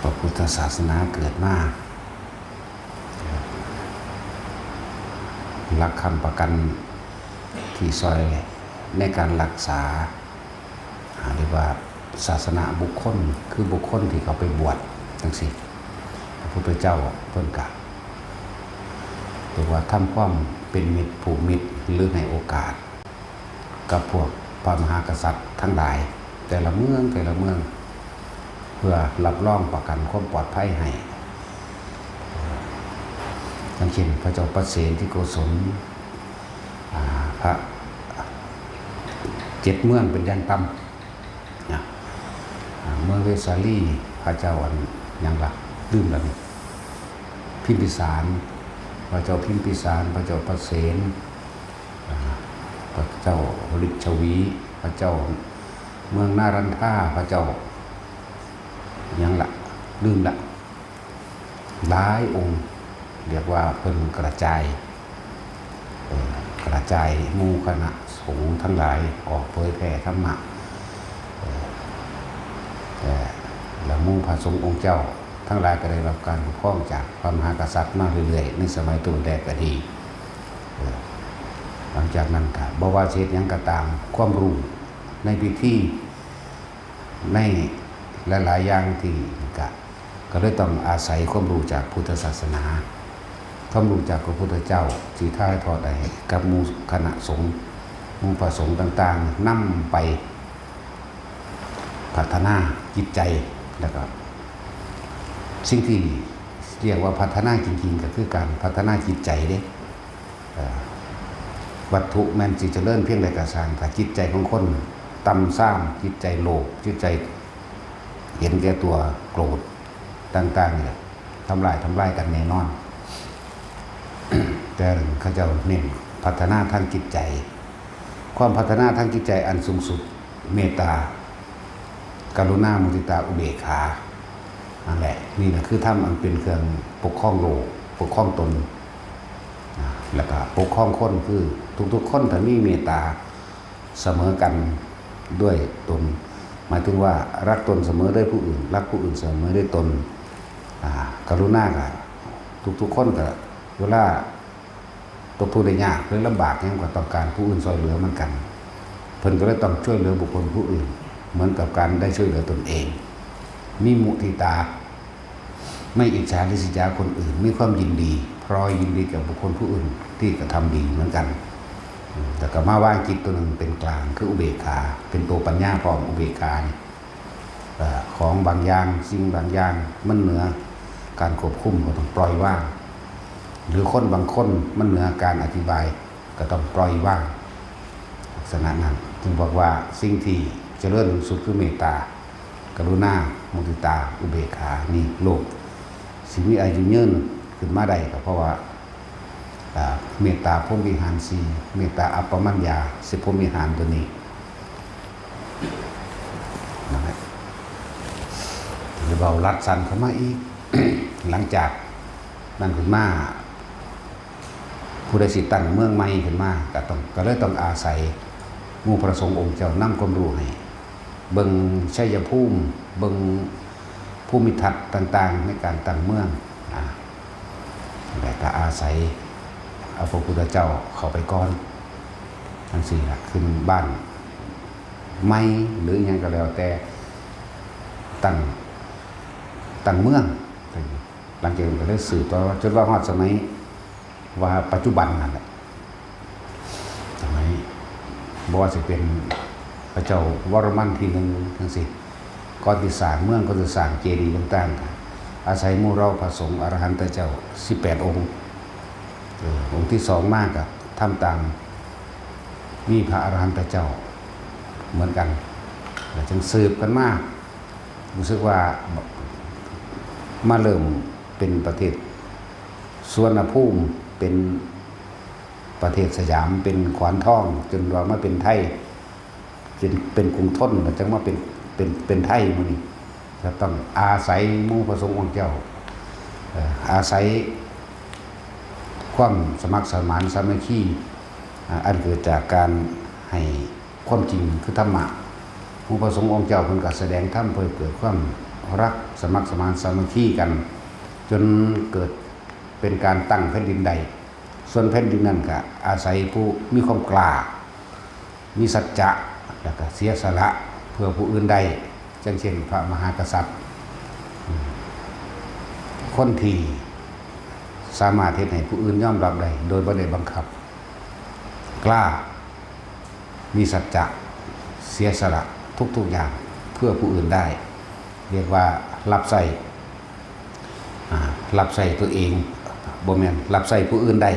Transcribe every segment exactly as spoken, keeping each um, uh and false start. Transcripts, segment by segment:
พระพุทธศาสนาเกิดมา หลักค้ำประกันที่ซอยในการรักษา อ่า เรียกว่าศาสนาบุคคล คือบุคคลที่เขาไปบวชจังซี่ พระพุทธเจ้าเพิ่นกะเรียกว่าทำความเป็นมิตรผูกมิตร หรือให้โอกาส กับพวกพระมหากษัตริย์ทั้งหลาย แต่ละเมืองแต่ละเมือง เพื่อรับรองประกันความปลอดภัยให้ อย่างเช่นพระเจ้าประเสนที่โกศล อ่า พระเจ็ดเมืองเป็นอย่างต่ำนะ อ่า เมืองเวสาลี พระเจ้าอันหยังละ ลืมแล้วนี่ พิมพิสาร พระเจ้าพิมพิสาร พระเจ้าประเสน อ่า พระเจ้าลิชวี พระเจ้าเมืองนารันทา พระเจ้าหยังละ ลืมละ หลายองค์ เรียกว่าเพิ่นกระจาย เอ่อ กระจายหมู่คณะสงฆ์ทั้งหลายออกเผยแผ่ธรรมะ เอ่อ เอ่อ และหมู่พระสงฆ์องค์เจ้าทั้งหลายก็ได้รับการปกครองจากพระมหากษัตริย์มาเรื่อยๆ ในสมัยต้นแรกก็ดี เอ่อ หลังจากนั้นก็บ่ว่าสิเฮ็ดหยังก็ตาม ความรู้ในพิธี ในหลายๆอย่างที่ก็ ก็เลยต้องอาศัยความรู้จากพุทธศาสนา ความรู้จากพระพุทธเจ้าที่ถ่ายทอดให้กับหมู่คณะสงฆ์ หมู่พระสงฆ์ต่างๆ นำไปพัฒนาจิตใจ แล้วก็สิ่งที่เรียกว่าพัฒนาจริงๆ ก็คือการพัฒนาจิตใจเด้ เอ่อ วัตถุแม่นสิเจริญเพียงใดก็ช่าง ถ้าจิตใจของคนต่ำทราม จิตใจโลภ จิตใจเห็นแก่ตัว โกรธต่างๆ เนี่ย ทำลาย ทำลายกันแน่นอน แต่เขาเจ้าเน้นพัฒนาทางจิตใจ ความพัฒนาทางจิตใจอันสูงสุด เมตตา กรุณา มุทิตา อุเบกขา นั่นแหละ นี่แหละคือธรรมอันเป็นเครื่องปกครองโลก ปกครองตน นะ แล้วก็ปกครองคน คือทุกๆคนถ้ามีเมตตาเสมอกันด้วยตน หมายถึงว่ารักตนเสมอด้วยผู้อื่น รักผู้อื่นเสมอด้วยตน อ่า กรุณาก็ทุกๆคนก็เวลาตกทุกข์ได้ยากหรือลำบากหยังก็ต้องการผู้อื่นช่วยเหลือเหมือนกัน เพิ่นก็เลยต้องช่วยเหลือบุคคลผู้อื่น เหมือนกับการได้ช่วยเหลือตนเอง มีมุทิตา ไม่อิจฉาริษยาคนอื่น มีความยินดี พลอยยินดีกับบุคคลผู้อื่นที่กระทำดีเหมือนกัน อืม แต่ก็มาวางจิตตัวหนึ่งเป็นกลาง คืออุเบกขา เป็นตัวปัญญาพร้อม อุเบกขานี่ เอ่อ ของบางอย่าง สิ่งบางอย่างมันเหนือการควบคุม ก็ต้องปล่อยวาง หรือคนบางคนมันเหนือการอธิบาย ก็ต้องปล่อยวาง ลักษณะนั้นจึงบอกว่าสิ่งที่เจริญที่สุดคือเมตตา กรุณา มุทิตา อุเบกขา นี่โลกสิมีอายุยืนขึ้นมาได้ก็เพราะว่า อ่า เมตตาพรหมวิหารสี่ เมตตาอัปปมัญญา สิบพรหมวิหารตัวนี้ นั่นแหละ หรือเว้าลัดสั้นเข้ามาอีก หลังจากนั้นขึ้นมา ผู้ใดสิตั้งเมืองใหม่ขึ้นมา ก็ต้อง ก็เลยต้องอาศัยหมู่พระสงฆ์องค์เจ้านำความรู้ให้ เบิ่งชัยภูมิ เบิ่งภูมิทัศน์ต่างๆ ในการตั้งเมือง อ่า แล้วก็อาศัยเอาพระพุทธเจ้าเข้าไปก่อน จังซี้ล่ะ ขึ้นบ้านใหม่หรือหยังก็แล้วแต่ ตั้ง ตั้งเมือง หลังจากนั้นก็เลยสืบต่อจนว่าฮอดสมัย ว่าปัจจุบันนั่นแหละ สมัย บ่ว่าสิเป็นพระเจ้าวรมันที่หนึ่งจังซี้ ก่อนสิสร้างเมือง ก่อนสิสร้างเจดีย์ต่างๆ อาศัยหมู่เราพระสงฆ์อรหันตเจ้าสิบแปดองค์ เออ องค์ที่สองมาก็ทำตาม มีพระอรหันตเจ้าเหมือนกัน แล้วจึงสืบกันมา รู้สึกว่ามาเริ่มเป็นประเทศสุวรรณภูมิ เป็นประเทศสยาม เป็นขวานทอง จนว่ามาเป็นไทย จนเป็นกรุงธน แล้วจังมาเป็น เป็น เป็นไทยมื้อนี้ ก็ต้องอาศัยหมู่พระสงฆ์องค์เจ้า เอ่อ อาศัยความสมัครสมานสามัคคี อ่า อันเกิดจากการให้ความจริงคือธรรมะ หมู่พระสงฆ์องค์เจ้าเพิ่นก็แสดงธรรมเพื่อให้เกิดความ รักสมัครสมานสามัคคีกัน จนเกิดเป็นการตั้งแผ่นดินได้ ส่วนแผ่นดินนั้นก็อาศัยผู้มีความกล้า มีสัจจะ แล้วก็เสียสละเพื่อผู้อื่นได้ จั่งเช่นพระมหากษัตริย์ คนที่สามารถเฮ็ดให้ผู้อื่นยอมรับได้โดยบ่ได้บังคับ กล้า มีสัจจะ เสียสละทุกๆอย่างเพื่อผู้อื่นได้ เรียกว่ารับใช้ อ่า รับใช้ตัวเอง บ่แม่น รับใช้ผู้อื่นได้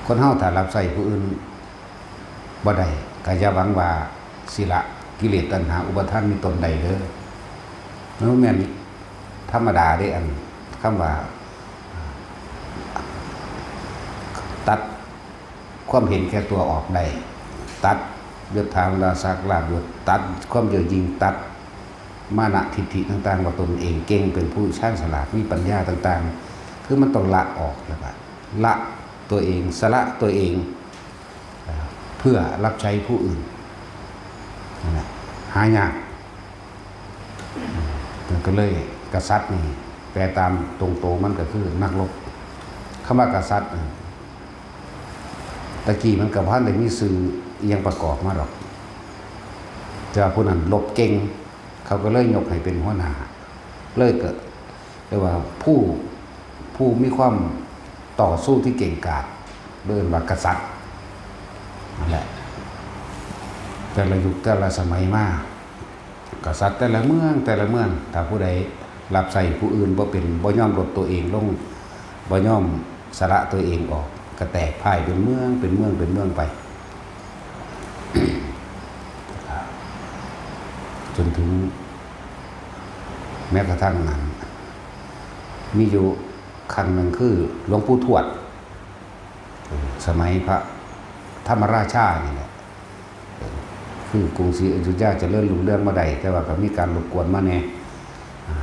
คนเฮาถ้ารับใช้ผู้อื่นบ่ได้ ก็อย่าหวังว่าสิละกิเลสตัณหาอุปาทานมีตนได้เด้อ มันบ่แม่นธรรมดาเด้ อันคำว่า ตัดความเห็นแก่ตัวออกได้ ตัดยศถาบรรดาศักดิ์ลาภยศ ตัดความเย่อหยิ่ง ตัดมานะทิฏฐิต่างๆ ว่าตนเองเก่ง เป็นผู้ชาญฉลาด มีปัญญาต่างๆ คือมันต้องละออก แล้วก็ละตัวเอง สละตัวเอง เพื่อรับใช้ผู้อื่น นั่นแหละ หายาก มันก็เลย กษัตริย์นี่ แปลตามตรงตัวมันก็คือนักรบ คำว่ากษัตริย์นี่ ตะกี้มันก็บ่ทันได้มีชื่ออิหยังประกอบมาดอก แต่ว่าผู้นั้นรบเก่ง เขาก็เลยยกให้เป็นหัวหน้า เลยก็เรียกว่าผู้ ผู้มีความต่อสู้ที่เก่งกาจ เอิ้นว่ากษัตริย์ นั่นแหละ แต่ละยุคแต่ละสมัยมา กษัตริย์แต่ละเมือง แต่ละเมือง ถ้าผู้ใดรับใช้ผู้อื่นบ่เป็น บ่ยอมลดตัวเองลง บ่ยอมสละตัวเองออก ก็แตกพ่ายเป็นเมือง เป็นเมือง เป็นเมืองไป จนถึง แม้กระทั่งนั้น มีอยู่ครั้งหนึ่งคือหลวงปู่ทวด สมัยพระธรรมราชานี่แหละ คือกรุงศรีอยุธยาเจริญรุ่งเรืองมาได้ แต่ว่าก็มีการรบกวนมาแหน่ อ่า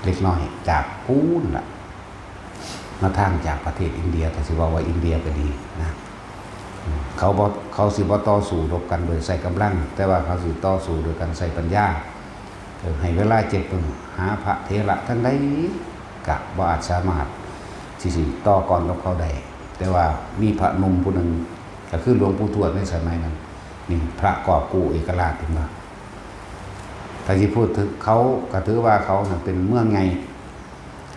เล็กน้อย จากพู้นล่ะ มาทางจากประเทศอินเดีย ถ้าสิเว้าว่าอินเดียก็ดีนะ อืม เขาบ่ เขาสิบ่ต่อสู้รบกันโดยใช้กำลัง แต่ว่าเขาสิต่อสู้โดยการใช้ปัญญา เออ ให้เวลาเจ็ดมื้อ หาพระเถระทั้งใดก็บ่อาจสามารถที่สิต่อกรกับเขาได้ แต่ว่ามีพระหนุ่มผู้หนึ่ง ก็คือหลวงปู่ทวดในสมัยนั้น นี่พระกอบกู้เอกราช เห็นบ่ ถ้าสิพูดถึงเขา ก็ถือว่าเขาน่ะเป็นเมืองใหญ่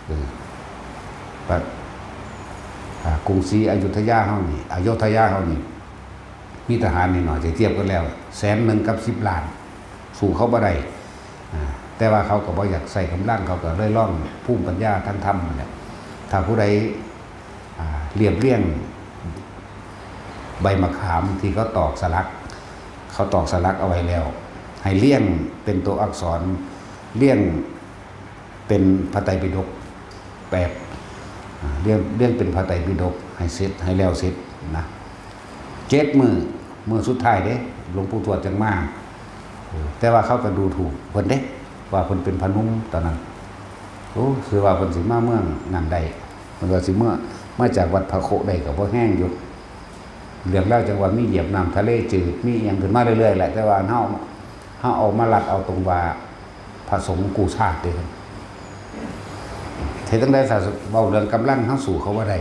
เออ แบบ อ่า กรุงศรีอยุธยาเฮานี่ อโยธยาเฮานี่ มีทหารนิดหน่อย ถ้าเทียบกันแล้ว แสนหนึ่งกับสิบล้าน สู้เขาบ่ได้ อ่า แต่ว่าเขาก็บ่อยากใช้กำลัง เขาก็เลยลองภูมิปัญญาทางธรรมนั่นแหละ ถ้าผู้ใด อ่า เรียบเรียงใบมะขามที่เขาตอกสลัก เขาตอกสลักเอาไว้แล้ว ให้เรียงเป็นตัวอักษร เรียงเป็นพระไตรปิฎก แบบ อ่า เรียง เรียงเป็นพระไตรปิฎกให้เสร็จ ให้แล้วเสร็จนะ เจ็ดมื้อ มื้อสุดท้ายเด้ หลวงปู่ทวดจั่งมา เออ แต่ว่าเขาก็ดูถูกเพิ่นเด้ ว่าเพิ่นเป็นพระหนุ่มตอนนั้น โอ้ คือว่าเพิ่นสิมาเมืองนั่นได้ เพิ่นว่าสิเมือ มาจากวัดพระโคได้ก็บ่แฮงอยู่ เรื่องราวจั่งว่ามีเหยียบน้ำทะเลจืด มีอิหยังขึ้นมาเรื่อยๆแหละ แต่ว่าเฮา เฮาเอามาลัดเอาตรงว่าพระสงฆ์กู้ชาติเด้ เฮ็ดจั่งใด๋ซะ เว้าเรื่องกำลังเฮาสู้เขาบ่ได้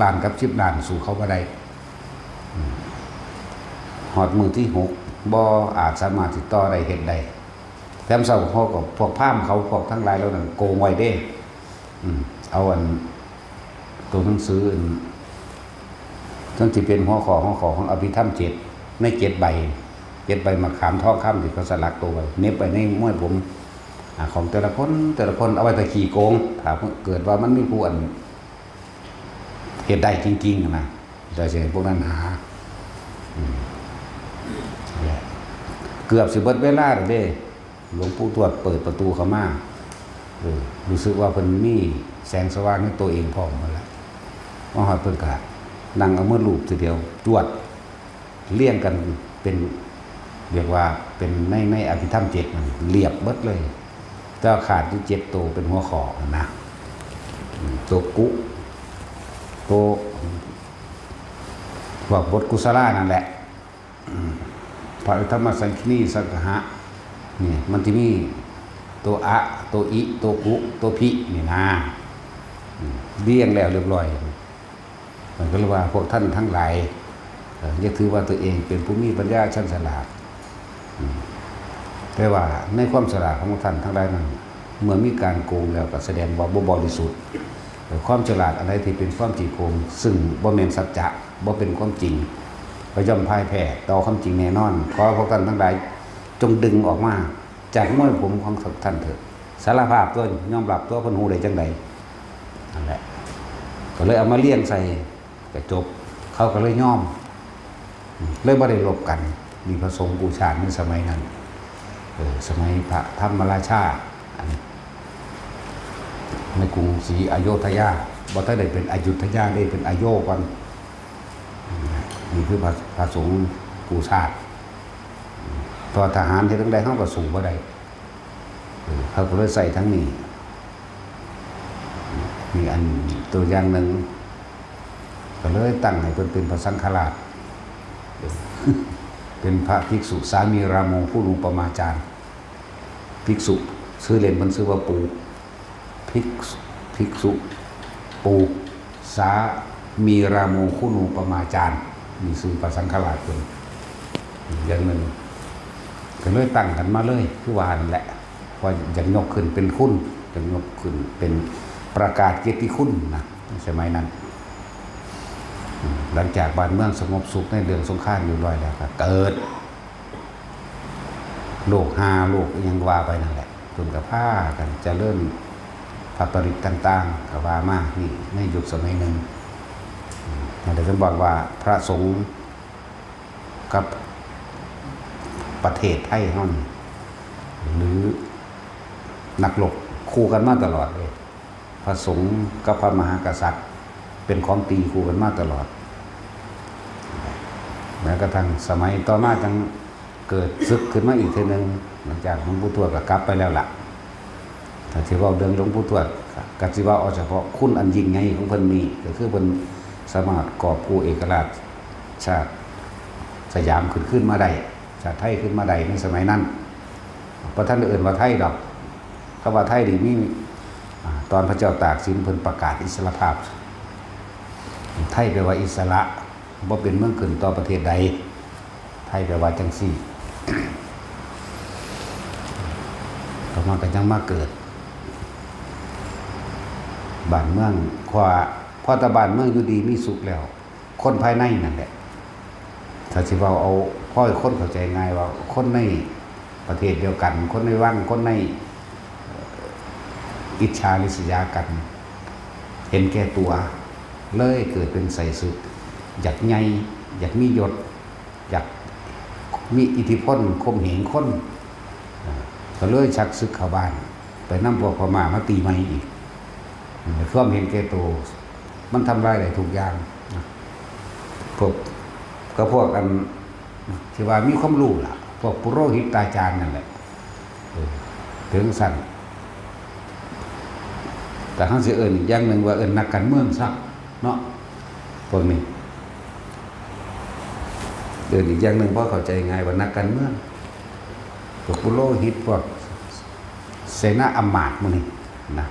ล้านกับสิบล้านสู้เขาบ่ได้ อืม ฮอดมื้อที่หก บ่อาจสามารถสิต่อได้ เฮ็ดได้ แถมเช้าเขาก็ พวกพราหมณ์เขา พวกทั้งหลายเหล่านั้นโกงไว้เด้ อืม เอาอัน ตัวหนังสืออัน นั่นสิเป็นหัวข้อ หัวข้อของอภิธรรมเจ็ด ในเจ็ดใบ เจ็ดใบมะขามทองคำที่เขาสลักตัวไว้ เหน็บไว้ในม้วยผม อ่า ของแต่ละคน แต่ละคนเอาไว้ถ้าขี้โกง ถ้าเกิดว่ามันมีผู้อัน เฮ็ดได้จริงๆหั้นนะ แต่สิให้พวกนั้นหา อืม เกือบสิเบิดเวลาแล้วเด้ หลวงปู่ทวดเปิดประตูเข้ามา เออ รู้สึกว่าเพิ่นมีแสงสว่างในตัวเองพร้อมหมดแล้ว มาฮอดเพิ่นก็นั่งเอามือลูบทีเดียว จวด เรียงกันเป็น เรียกว่าเป็นใน ในอภิธรรมเจ็ดนั่นเรียบเบิดเลย แต่ว่าขาดอยู่เจ็ดตัวเป็นหัวข้อนะ อืม ตัวกุ ตัว พวกบทกุศลานั่นแหละ อืม พระธรรมสังคีติสังหะ นี่ มันสิมี ตัวอะ ตัวอิ ตัวกุ ตัวพิ นี่นะ อืม เรียงแล้วเรียบร้อย มันก็เลยว่าพวกท่านทั้งหลาย เอ่อ อย่าถือว่าตัวเองเป็นผู้มีปัญญาชาญฉลาด อืม แต่ว่าในความฉลาดของท่านทั้งหลายนั้น เมื่อมีการโกงแล้วก็แสดงว่าบ่บริสุทธิ์ เอ่อ ความฉลาดอันใดที่เป็นความขี้โกง ซึ่งบ่แม่นสัจจะ บ่เป็นความจริง ก็ย่อมพ่ายแพ้ต่อความจริงแน่นอน ขอพวกท่านทั้งหลายจงดึงออกมาจากมวยผมของท่านเถิด สารภาพตัวยอมรับตัว เพิ่นฮู้ได้จั่งใด นั่นแหละ ก็เลยเอามาเรียงใส่ ก็จบ เขาก็เลยยอม เลยบ่ได้รบกัน มีพระสงฆ์กู้ชาติในสมัยนั้น เออ สมัยพระธรรมราชา อันนี้ ในกรุงศรีอโยธยา บ่ทันได้เป็นอยุธยาเด้ เป็นอโยก่อน นี่คือพระ พระสงฆ์กู้ชาติ เพราะทหารเฮ็ดจั่งใดเขาก็สู้บ่ได้ เออ เขาก็เลยใส่ทั้งนี้ มีอันตัวอย่างหนึ่ง ก็เลยตั้งให้เพิ่นเป็นพระสังฆราช เป็นพระภิกษุ สามีราโม คุณูปมาจารย์ ภิกษุ ชื่อเล่นเพิ่นชื่อว่าปู่ ภิกษุ ภิกษุ ปู่ สามีราโม คุณูปมาจารย์ นี่ชื่อพระสังฆราชเพิ่น อย่างหนึ่ง ก็เลยตั้งกันมาเลย คือว่านั่นแหละ ว่าอยากยกขึ้นเป็นคุณ อยากยกขึ้นเป็นประกาศเกียรติคุณนะ ในสมัยนั้น อืม หลังจากบ้านเมืองสงบสุขในเรื่องสงครามเรียบร้อยแล้ว ก็เกิด โรคฮา โรคอิหยังว่าไปนั่นแหละ เพิ่นก็พากันเจริญพระปริตรต่างๆ ก็ว่ามา นี่ในยุคสมัยหนึ่ง อืม นั่นแหละเพิ่นบอกว่าพระสงฆ์กับประเทศไทยเฮานี่ หรือนักรบคู่กันมาตลอดเลย พระสงฆ์กับพระมหากษัตริย์ เป็นของตีคู่กันมาตลอด แม้กระทั่งสมัยต่อมาจั่งเกิดศึกขึ้นมาอีกเทื่อหนึ่ง หลังจากหลวงปู่ทวดก็กลับไปแล้วล่ะ ถ้าสิเว้าเรื่องหลวงปู่ทวด ก็สิเว้าเอาเฉพาะคุณอันยิ่งใหญ่ของเพิ่นนี่ ก็คือเพิ่นสามารถกอบกู้เอกราชชาติสยามขึ้น ขึ้นมาได้ ชาติไทยขึ้นมาได้ในสมัยนั้น บ่ทันได้เอิ้นว่าไทยดอก คำว่าไทยนี่มี อ่า ตอนพระเจ้าตากสินเพิ่นประกาศอิสรภาพ ไทยแปลว่าอิสระ บ่เป็นเมืองขึ้นต่อประเทศใด ไทยแปลว่าจั่งซี้ ต่อมาก็ยังมาเกิด บ้านเมือง เพราะว่า พอแต่บ้านเมืองอยู่ดีมีสุขแล้ว คนภายในนั่นแหละ ถ้าสิเว้าเอา พอให้คนเข้าใจง่ายว่า คนในประเทศเดียวกัน คนในวัง คนใน เอ่อ อิจฉาริษยากัน เห็นแก่ตัว เลยเกิดเป็นไส้ศึก อยากใหญ่ อยากมียศ อยากมีอิทธิพล ข่มเหงคน อ่า ก็เลยชักศึกเข้าบ้าน ไปนำพวกพม่ามาตีใหม่อีก อืม ความเห็นแก่ตัว มันทำลายได้ทุกอย่างนะ พวก ก็พวกอันที่ว่ามีความรู้ล่ะ พวกปุโรหิตาจารย์นั่นแหละ เออ ถึงสั่น แต่เฮาสิเอิ้นอีกอย่างหนึ่งว่าเอิ้นนักการเมืองซะเนาะ พวกนี้ เอิ้นอีกอย่างหนึ่งพอเข้าใจง่ายว่านักการเมือง พวกปุโรหิต พวกเสนาอำมาตย์หมู่นี้นะ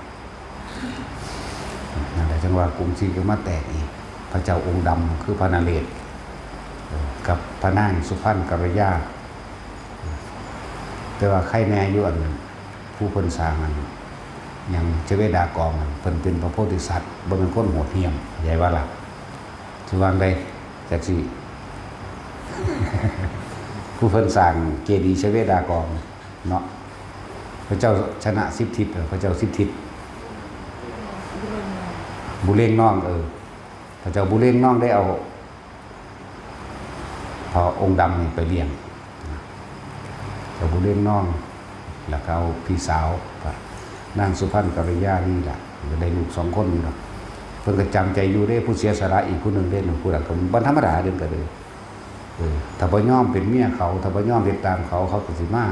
นั่นแหละจั่งว่ากรุงศรีก็มาแตกอีก พระเจ้าองค์ดำคือพระนเรศ เอ่อ กับพระนางสุพรรณกัลยา แต่ว่าใครแน่อยู่อันผู้เพิ่นสร้างอันหยังชเวดากองนั่น เพิ่นเป็นพระโพธิสัตว์ บ่แม่นคนโหดเหี้ยม เข้าใจบ่ล่ะ สิว่าจั่งใดจักสิ ผู้เพิ่นสร้างเจดีย์ชเวดากองเนาะ พระเจ้าชนะสิบทิศ เออ พระเจ้าสิบทิศ บุเรงนอง เออ พระเจ้าบุเรงนองได้เอา พระองค์ดำนี่ไปเลี้ยง เจ้าบุเรงนอง แล้วก็เอาพี่สาว นางสุพรรณกัลยานี่แหละ ก็ได้ลูกสองคนนี่เนาะ เพิ่นก็จำใจอยู่เด้ ผู้เสียสละอีกผู้หนึ่งเด้ ผู้นั้นก็บ่ธรรมดาเด้ ก็เลย เออ ถ้าบ่ยอมเป็นเมียเขา ถ้าบ่ยอมเฮ็ดตามเขา เขาก็สิมา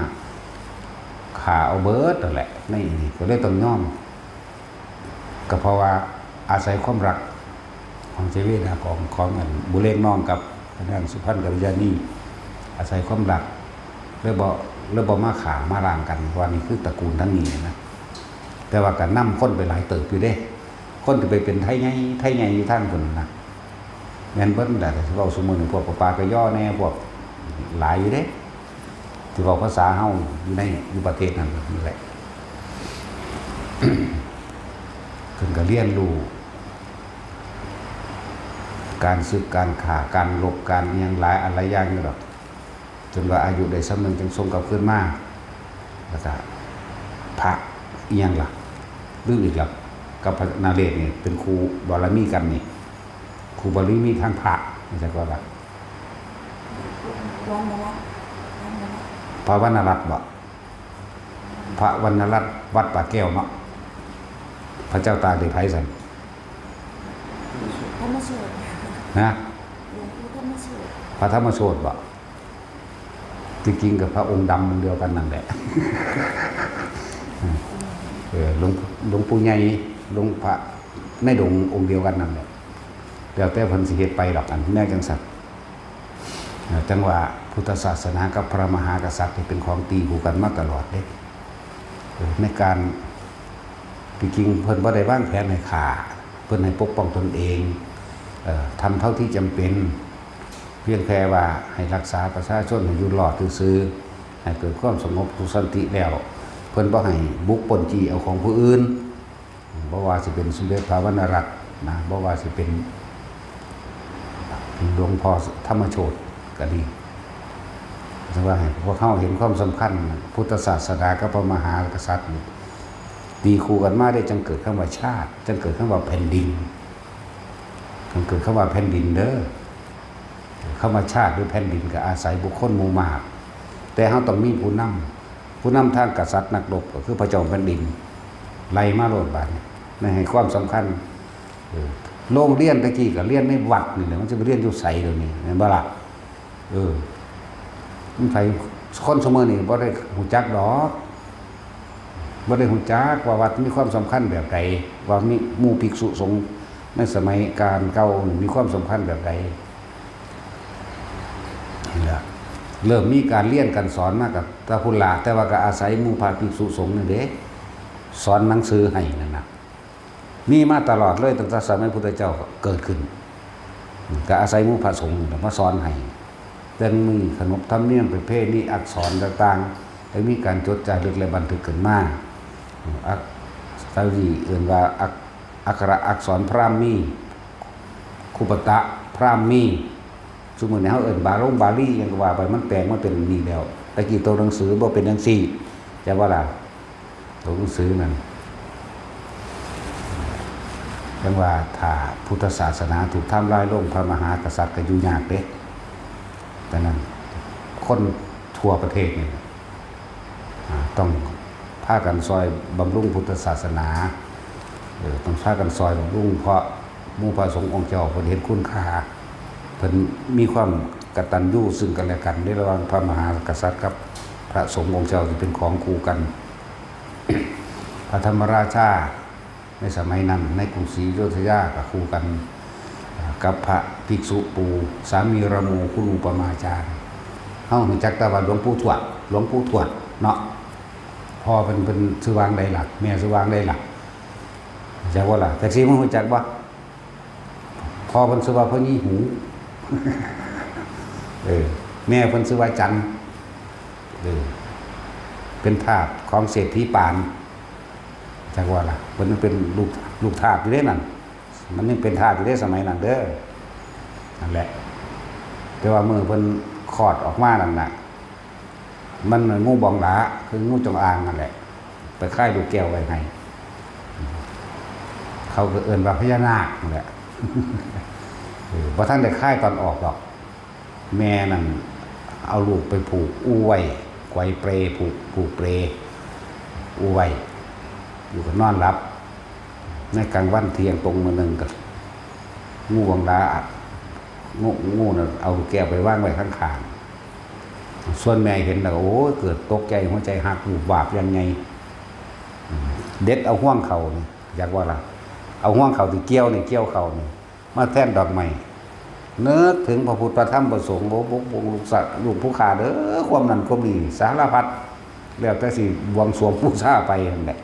ฆ่าเอาเบิดนั่นแหละ ในนี่ก็เลยต้องยอม ก็เพราะว่าอาศัยความรักของเจเวดากอง ของอันบุเรงนองกับพระนางสุพรรณกัลยาณี อาศัยความรัก เลยบ่ แล้วบ่มาฆ่ามาล้างกัน ว่านี่คือตระกูลทั้งนี้นะ แต่ว่าก็นำคนไปหลายเติบอยู่เด้ คนที่ไปเป็นไทใหญ่ ไทใหญ่อยู่ทางพุ้นนะ แม่นเบิดนั่นแหละ ที่เว้าซุมื้อนี้ พวกปะปากะยอแน่ พวกหลายอยู่เด้ ที่เว้าภาษาเฮาอยู่ใน อยู่ประเทศนั้นนั่นแหละ เพิ่นก็เรียนรู้ การศึก การฆ่า การรบ การอิหยังหลายอันหลายอย่างอยู่ดอก จนว่าอายุได้ส่ำหนึ่งจึงส่งกลับคืนมา แล้วก็พระอิหยังล่ะ ลืมอีกแล้ว กับพระนเรศนี่เป็นคู่บารมีกันนี่ คู่บารมีทางพระ จักว่าล่ะ วันละวันละ พระวรรณรัตน์บ่ พระวรรณรัตน์วัดป่าแก้วเนาะ พระเจ้าตากนี่ไผซั่น ธรรมโชติ ฮะ หลวงปู่ธรรมโชติ พระธรรมโชติบ่ ที่จริงกับพระองค์ดำองค์เดียวกันนั่นแหละ เออ หลวง หลวงปู่ใหญ่ หลวงพระในดงองค์เดียวกันนั่นแหละ แล้วแต่เพิ่นสิเฮ็ดไปดอก อันแนวจังซั่น จังว่าพุทธศาสนากับพระมหากษัตริย์นี่เป็นของตีคู่กันมาตลอดเด้ เออ ในการ ที่จริงเพิ่นบ่ได้วางแผนให้ฆ่า เพิ่นให้ปกป้องตนเอง เอ่อ ทำเท่าที่จำเป็น เพียงแค่ว่าให้รักษาประชาชนให้อยู่รอดซื่อๆ ให้เกิดความสงบสุขสันติแล้ว เพิ่นบ่ให้บุกปล้นจี้เอาของผู้อื่น บ่ว่าสิเป็นสมเด็จพระวรรณรัตน์นะ บ่ว่าสิเป็นหลวงพ่อธรรมโชติก็ดี แต่ว่าให้พวกเฮาเห็นความสำคัญพุทธศาสนากับพระมหากษัตริย์นี่ ตีคู่กันมาได้ จังเกิดคำว่าชาติ จังเกิดคำว่าแผ่นดิน จังเกิดคำว่าแผ่นดินเด้อ คำว่าชาติหรือแผ่นดินก็อาศัยบุคคลหมู่มาก แต่เฮาต้องมีผู้นำ ผู้นำทางกษัตริย์นักรบก็คือพระเจ้าแผ่นดิน ไล่มาโลดบาดนี้ ในให้ความสำคัญ เออ โรงเรียนตะกี้ก็เรียนในวัดนี่แหละ มันจะไปเรียนอยู่ไสเดี๋ยวนี้ แม่นบ่ล่ะ เออ มันไผ คนซุมื้อนี้บ่ได้ฮู้จักดอก บ่ได้ฮู้จักว่าวัดมีความสำคัญแบบใด ว่ามีหมู่ภิกษุสงฆ์ในสมัยการเก่ามีความสำคัญแบบใด นี่ล่ะ เริ่มมีการเรียนการสอนมากับตะพุนละ แต่ว่าก็อาศัยหมู่พระภิกษุสงฆ์นี่เด้ สอนหนังสือให้นั่นน่ะ มีมาตลอดเลย ตั้งแต่สมัยพุทธเจ้าเกิดขึ้น ก็อาศัยหมู่พระสงฆ์นี่แหละมาสอนให้ จั่งมีขนบธรรมเนียมประเพณีอักษรต่างๆ ได้มีการจดจารึกและบันทึกขึ้นมา อัก เขาสิเอิ้นว่าอัก อักขระอักษรพราหมี คุปตะพราหมี ซุมื้อนี้เฮาเอิ้นบาลงบาลีหยังก็ว่าไป มันแปลงมาเป็นนี่แล้ว แต่กี้ตัวหนังสือบ่เป็นจั่งซี้ จักว่าล่ะ ตัวหนังสือนั่น จั่งว่าถ้าพุทธศาสนาถูกทำลายลง พระมหากษัตริย์ก็อยู่ยากเด้ ดังนั้นคนทั่วประเทศนี่ อ่า ต้องพากันซอยบำรุงพุทธศาสนา เออ ต้องพากันซอยบำรุง เพราะหมู่พระสงฆ์องค์เจ้าเพิ่นเห็นคุณค่า เพิ่นมีความกตัญญูซึ่งกันและกันในระหว่างพระมหากษัตริย์กับพระสงฆ์องค์เจ้าที่เป็นของคู่กัน พระธรรมราชาในสมัยนั้นในกรุงศรีอยุธยาก็คู่กัน อ่า กับพระภิกษุปู่สามีรโม คุณูปมาจารย์ เฮารู้จักแต่ว่าหลวงปู่ทวด หลวงปู่ทวดเนาะ พ่อเพิ่น เพิ่นชื่อว่าจั่งใดล่ะ แม่ชื่อว่าจั่งใดล่ะ จักบ่ล่ะ แท็กซี่ มึงรู้จักบ่ พ่อเพิ่นชื่อว่าพ่อยี่หู เออ แม่เพิ่นชื่อว่าจัน เออ เป็นทาสของเศรษฐีปาน จักว่าล่ะ เพิ่นยังเป็นลูก ลูกทาสอยู่เด้นั่น มันยังเป็นทาสอยู่เด้สมัยนั้นเด้อ นั่นแหละ แต่ว่ามื้อเพิ่นคลอดออกมานั่นน่ะ มันงูบองหลา คืองูจงอางนั่นแหละ ไปคายลูกแก้วไว้ให้ เขาก็เอิ้นว่าพญานาคนั่นแหละ เออ บ่ทันได้คายตอนออกดอก แม่นั่นเอาลูกไปผูกอู้ไว้ ไกวเปล ผูก ผูกเปล อู้ไว้ อยู่ก็นอนหลับ ในกลางวันเที่ยงตรงมื้อหนึ่งก็ งูบองหลา งู งูน่ะเอาลูกแก้วไปวางไว้ข้างๆ ส่วนแม่เห็นแล้วก็ โอ้ย เกิดตกใจ หัวใจหัก วูบวาบอย่างไง เด็ดเอาห่วงเข่านี่ จักว่าล่ะ เอาห่วงเข่าที่เกี่ยวนี่ เกี่ยวเข่านี่ มาแทนดอกไม้ นึกถึงพระพุทธพระธรรมพระสงฆ์ โอ้ ปกป้องลูกสะ ลูกผู้ข้าเด้อ ความนั้นความนี้ สารพัด แล้วแต่สิบวงสรวงบูชาไปนั่นแหละ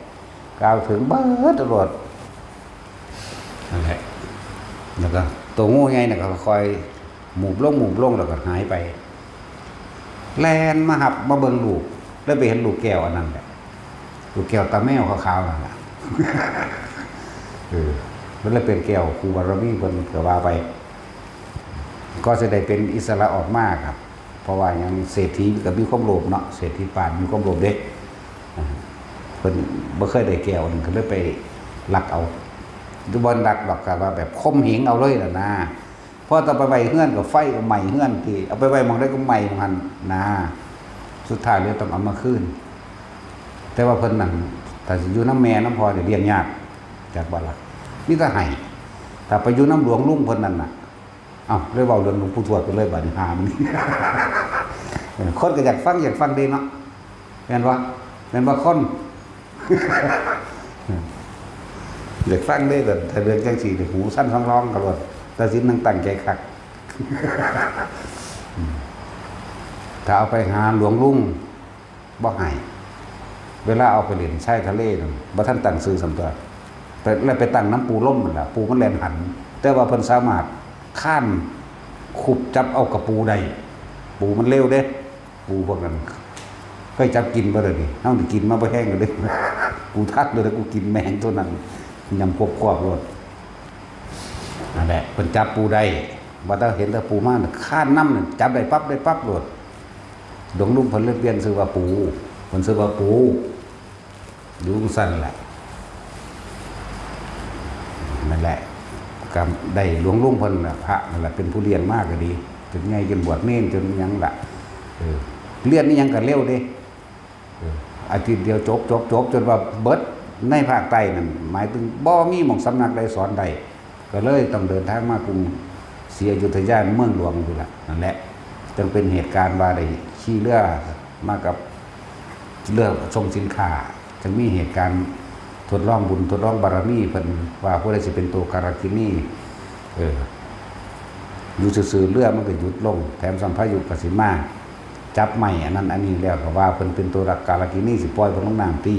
กล่าวถึงเบิดตลอด นั่นแหละ แล้วก็ตัวงูใหญ่น่ะก็ค่อยหมูบลง หมูบลง แล้วก็หายไป แล่นมาหับมาเบิ่งลูก แล้วไปเห็นลูกแก้วอันนั้นแหละ ลูกแก้วตาแมวขาวๆนั่นแหละ เออ มันเลยเป็นแก้วครูบารมีเพิ่นก็ว่าไป ก็จะได้เป็นอิสระออกมาครับ เพราะว่าหยัง เศรษฐีก็มีความโลภเนาะ เศรษฐีปานมีความโลภเด้ อ่า เพิ่นบ่เคยได้แก้วนั่นก็เลยไปลักเอา บ่ลักดอก ก็ว่าแบบข่มเหงเอาเลยล่ะนะ พอเอาไปไว้เฮือนก็ไฟก็ไหม้เฮือนติ เอาไปไว้หม่องใดก็ไหม้หม่องหั้นนะ สุดท้ายเลยต้องเอามาคืน แต่ว่าเพิ่นนั่น ถ้าสิอยู่นำแม่นำพ่อนี่เลี้ยงยาก จักบ่ล่ะ มีแต่ให้ ถ้าไปอยู่นำหลวงลุงเพิ่นนั่นน่ะ เอ้า เลยเว้าเรื่องหลวงปู่ทวดไปเลยบัดนี้ หามัน เออ คนก็อยากฟัง อยากฟังเด้เนาะ แม่นบ่ แม่นบ่คน อยากฟังเด้ แต่ถ้าเรื่องจังซี่นี่ หูสั่นสองร้องกะโลด แต่สินั่งตั้งใจคัก ถ้าเอาไปหาหลวงลุง บ่ให้ เวลาเอาไปเล่นชายทะเลนั่น บ่ทันตั้งชื่อส่ำตั๊ว ไป แล้วไปตั้งนำปู่ลมนั่นล่ะ ปู่มันแล่นหัน แต่ว่าเพิ่นสามารถคานคุบจับเอากะปูได้ ปูมันเร็วเด้ ปูพวกนั้น เคยจับกินบ่เด้อนี่ เฮานี่กินมาบ่แฮงแล้วเด้ กูทักเลยนะ กูกินแมงตัวนั้น ยำควบๆโลด นั่นแหละ เพิ่นจับปูได้ ว่าแต่เห็นแต่ปูมาน่ะ คานนำน่ะ จับได้ปั๊บ ได้ปั๊บโลด หลวงลุงเพิ่นเลยเปลี่ยนชื่อว่าปู เพิ่นชื่อว่าปู อยู่จั่งซั่นแหละ นั่นแหละ ก็ได้หลวงลุงเพิ่นน่ะ พระนั่นแหละ เป็นผู้เลี้ยงมาก็ดี จนใหญ่ จนบวชเณร จนหยังล่ะ เออ เรียนอิหยังก็เร็วเด้ เออ อาทิตย์เดียวจบ จบ จบ จนว่าเบิดในภาคใต้นั่น หมายถึงบ่มีหม่องสำนักใดสอนได้ ก็เลยต้องเดินทางมากรุงศรีอยุธยาเมืองหลวงพู้นล่ะ นั่นแหละ จึงเป็นเหตุการณ์ว่าได้ขี่เรือมากับเรือส่งสินค้า จึงมีเหตุการณ์ทดลองบุญ ทดลองบารมี เพิ่นว่าผู้ใดสิเป็นตัวการากินี เออ อยู่ซื่อๆ เรือมันก็หยุดลง แถมซ้ำพายุก็สิมา จับไม้อันนั้นอันนี้แล้วก็ว่าเพิ่นเป็นตัวการากินี สิปล่อยเพิ่นลงน้ำติ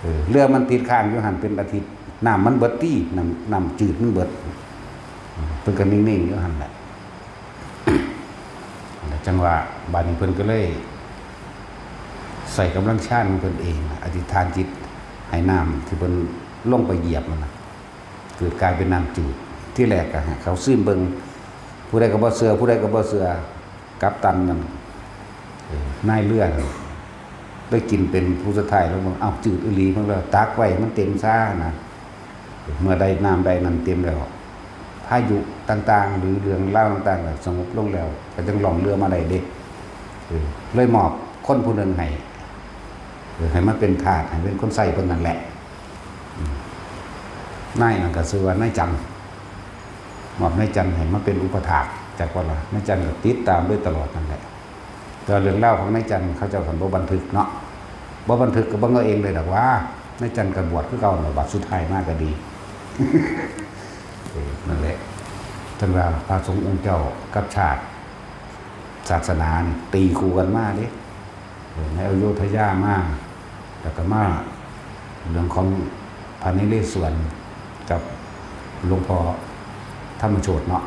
เออ เรือมันติดค้างอยู่หั่นเป็นอาทิตย์ น้ำมันเบิดติ น้ำ น้ำจืดมันเบิด เพิ่นก็นิ่งๆอยู่หั่นแหละ จั่งว่าบัดนี้เพิ่นก็เลยใส่กำลังฌานของเพิ่นเอง อธิษฐานจิตให้น้ำที่เพิ่นลงไปเหยียบนั่นน่ะ เกิดกลายเป็นน้ำจืด ที่แรกก็ให้เขาซิมเบิ่ง ผู้ใดก็บ่เชื่อ ผู้ใดก็บ่เชื่อ กัปตันนั่น เออ นายเรือนั่น ได้กินเป็นผู้สุดท้ายแล้วมัน เอ้า จืดอีหลี มันเลยตักไว้มันเต็มซานะ เมื่อได้น้ำได้นั่นเต็มแล้ว พายุต่างๆ หรือเรื่องราวต่างๆก็สงบลงแล้ว ก็จั่งล่องเรือมาได้เด้ เออ เลยมอบคนผู้หนึ่งให้ เออ ให้มาเป็นทาส ให้เป็นคนใช้เพิ่นนั่นแหละ อืม นายนั่นก็ชื่อว่านายจันทร์ มอบนายจันทร์ให้มาเป็นอุปถาก จักว่าล่ะ นายจันทร์ก็ติดตามโดยตลอดนั่นแหละ แต่เรื่องราวของนายจันทร์เขาเจ้าคันบ่บันทึกเนาะ บ่บันทึกก็เบิ่งเอาเองเลยดอกว่า นายจันทร์ก็บวชคือเก่านั่นล่ะ บัดสุดท้ายมาก็ดี เออ นั่นแหละ จั่งว่าพระสงฆ์องค์เจ้ากับชาติ ศาสนานี่ตีคู่กันมาเด้ เออ ในอโยธยามา แล้วก็มาเรื่องของพระนเรศวรกับหลวงพ่อธรรมโชติเนาะ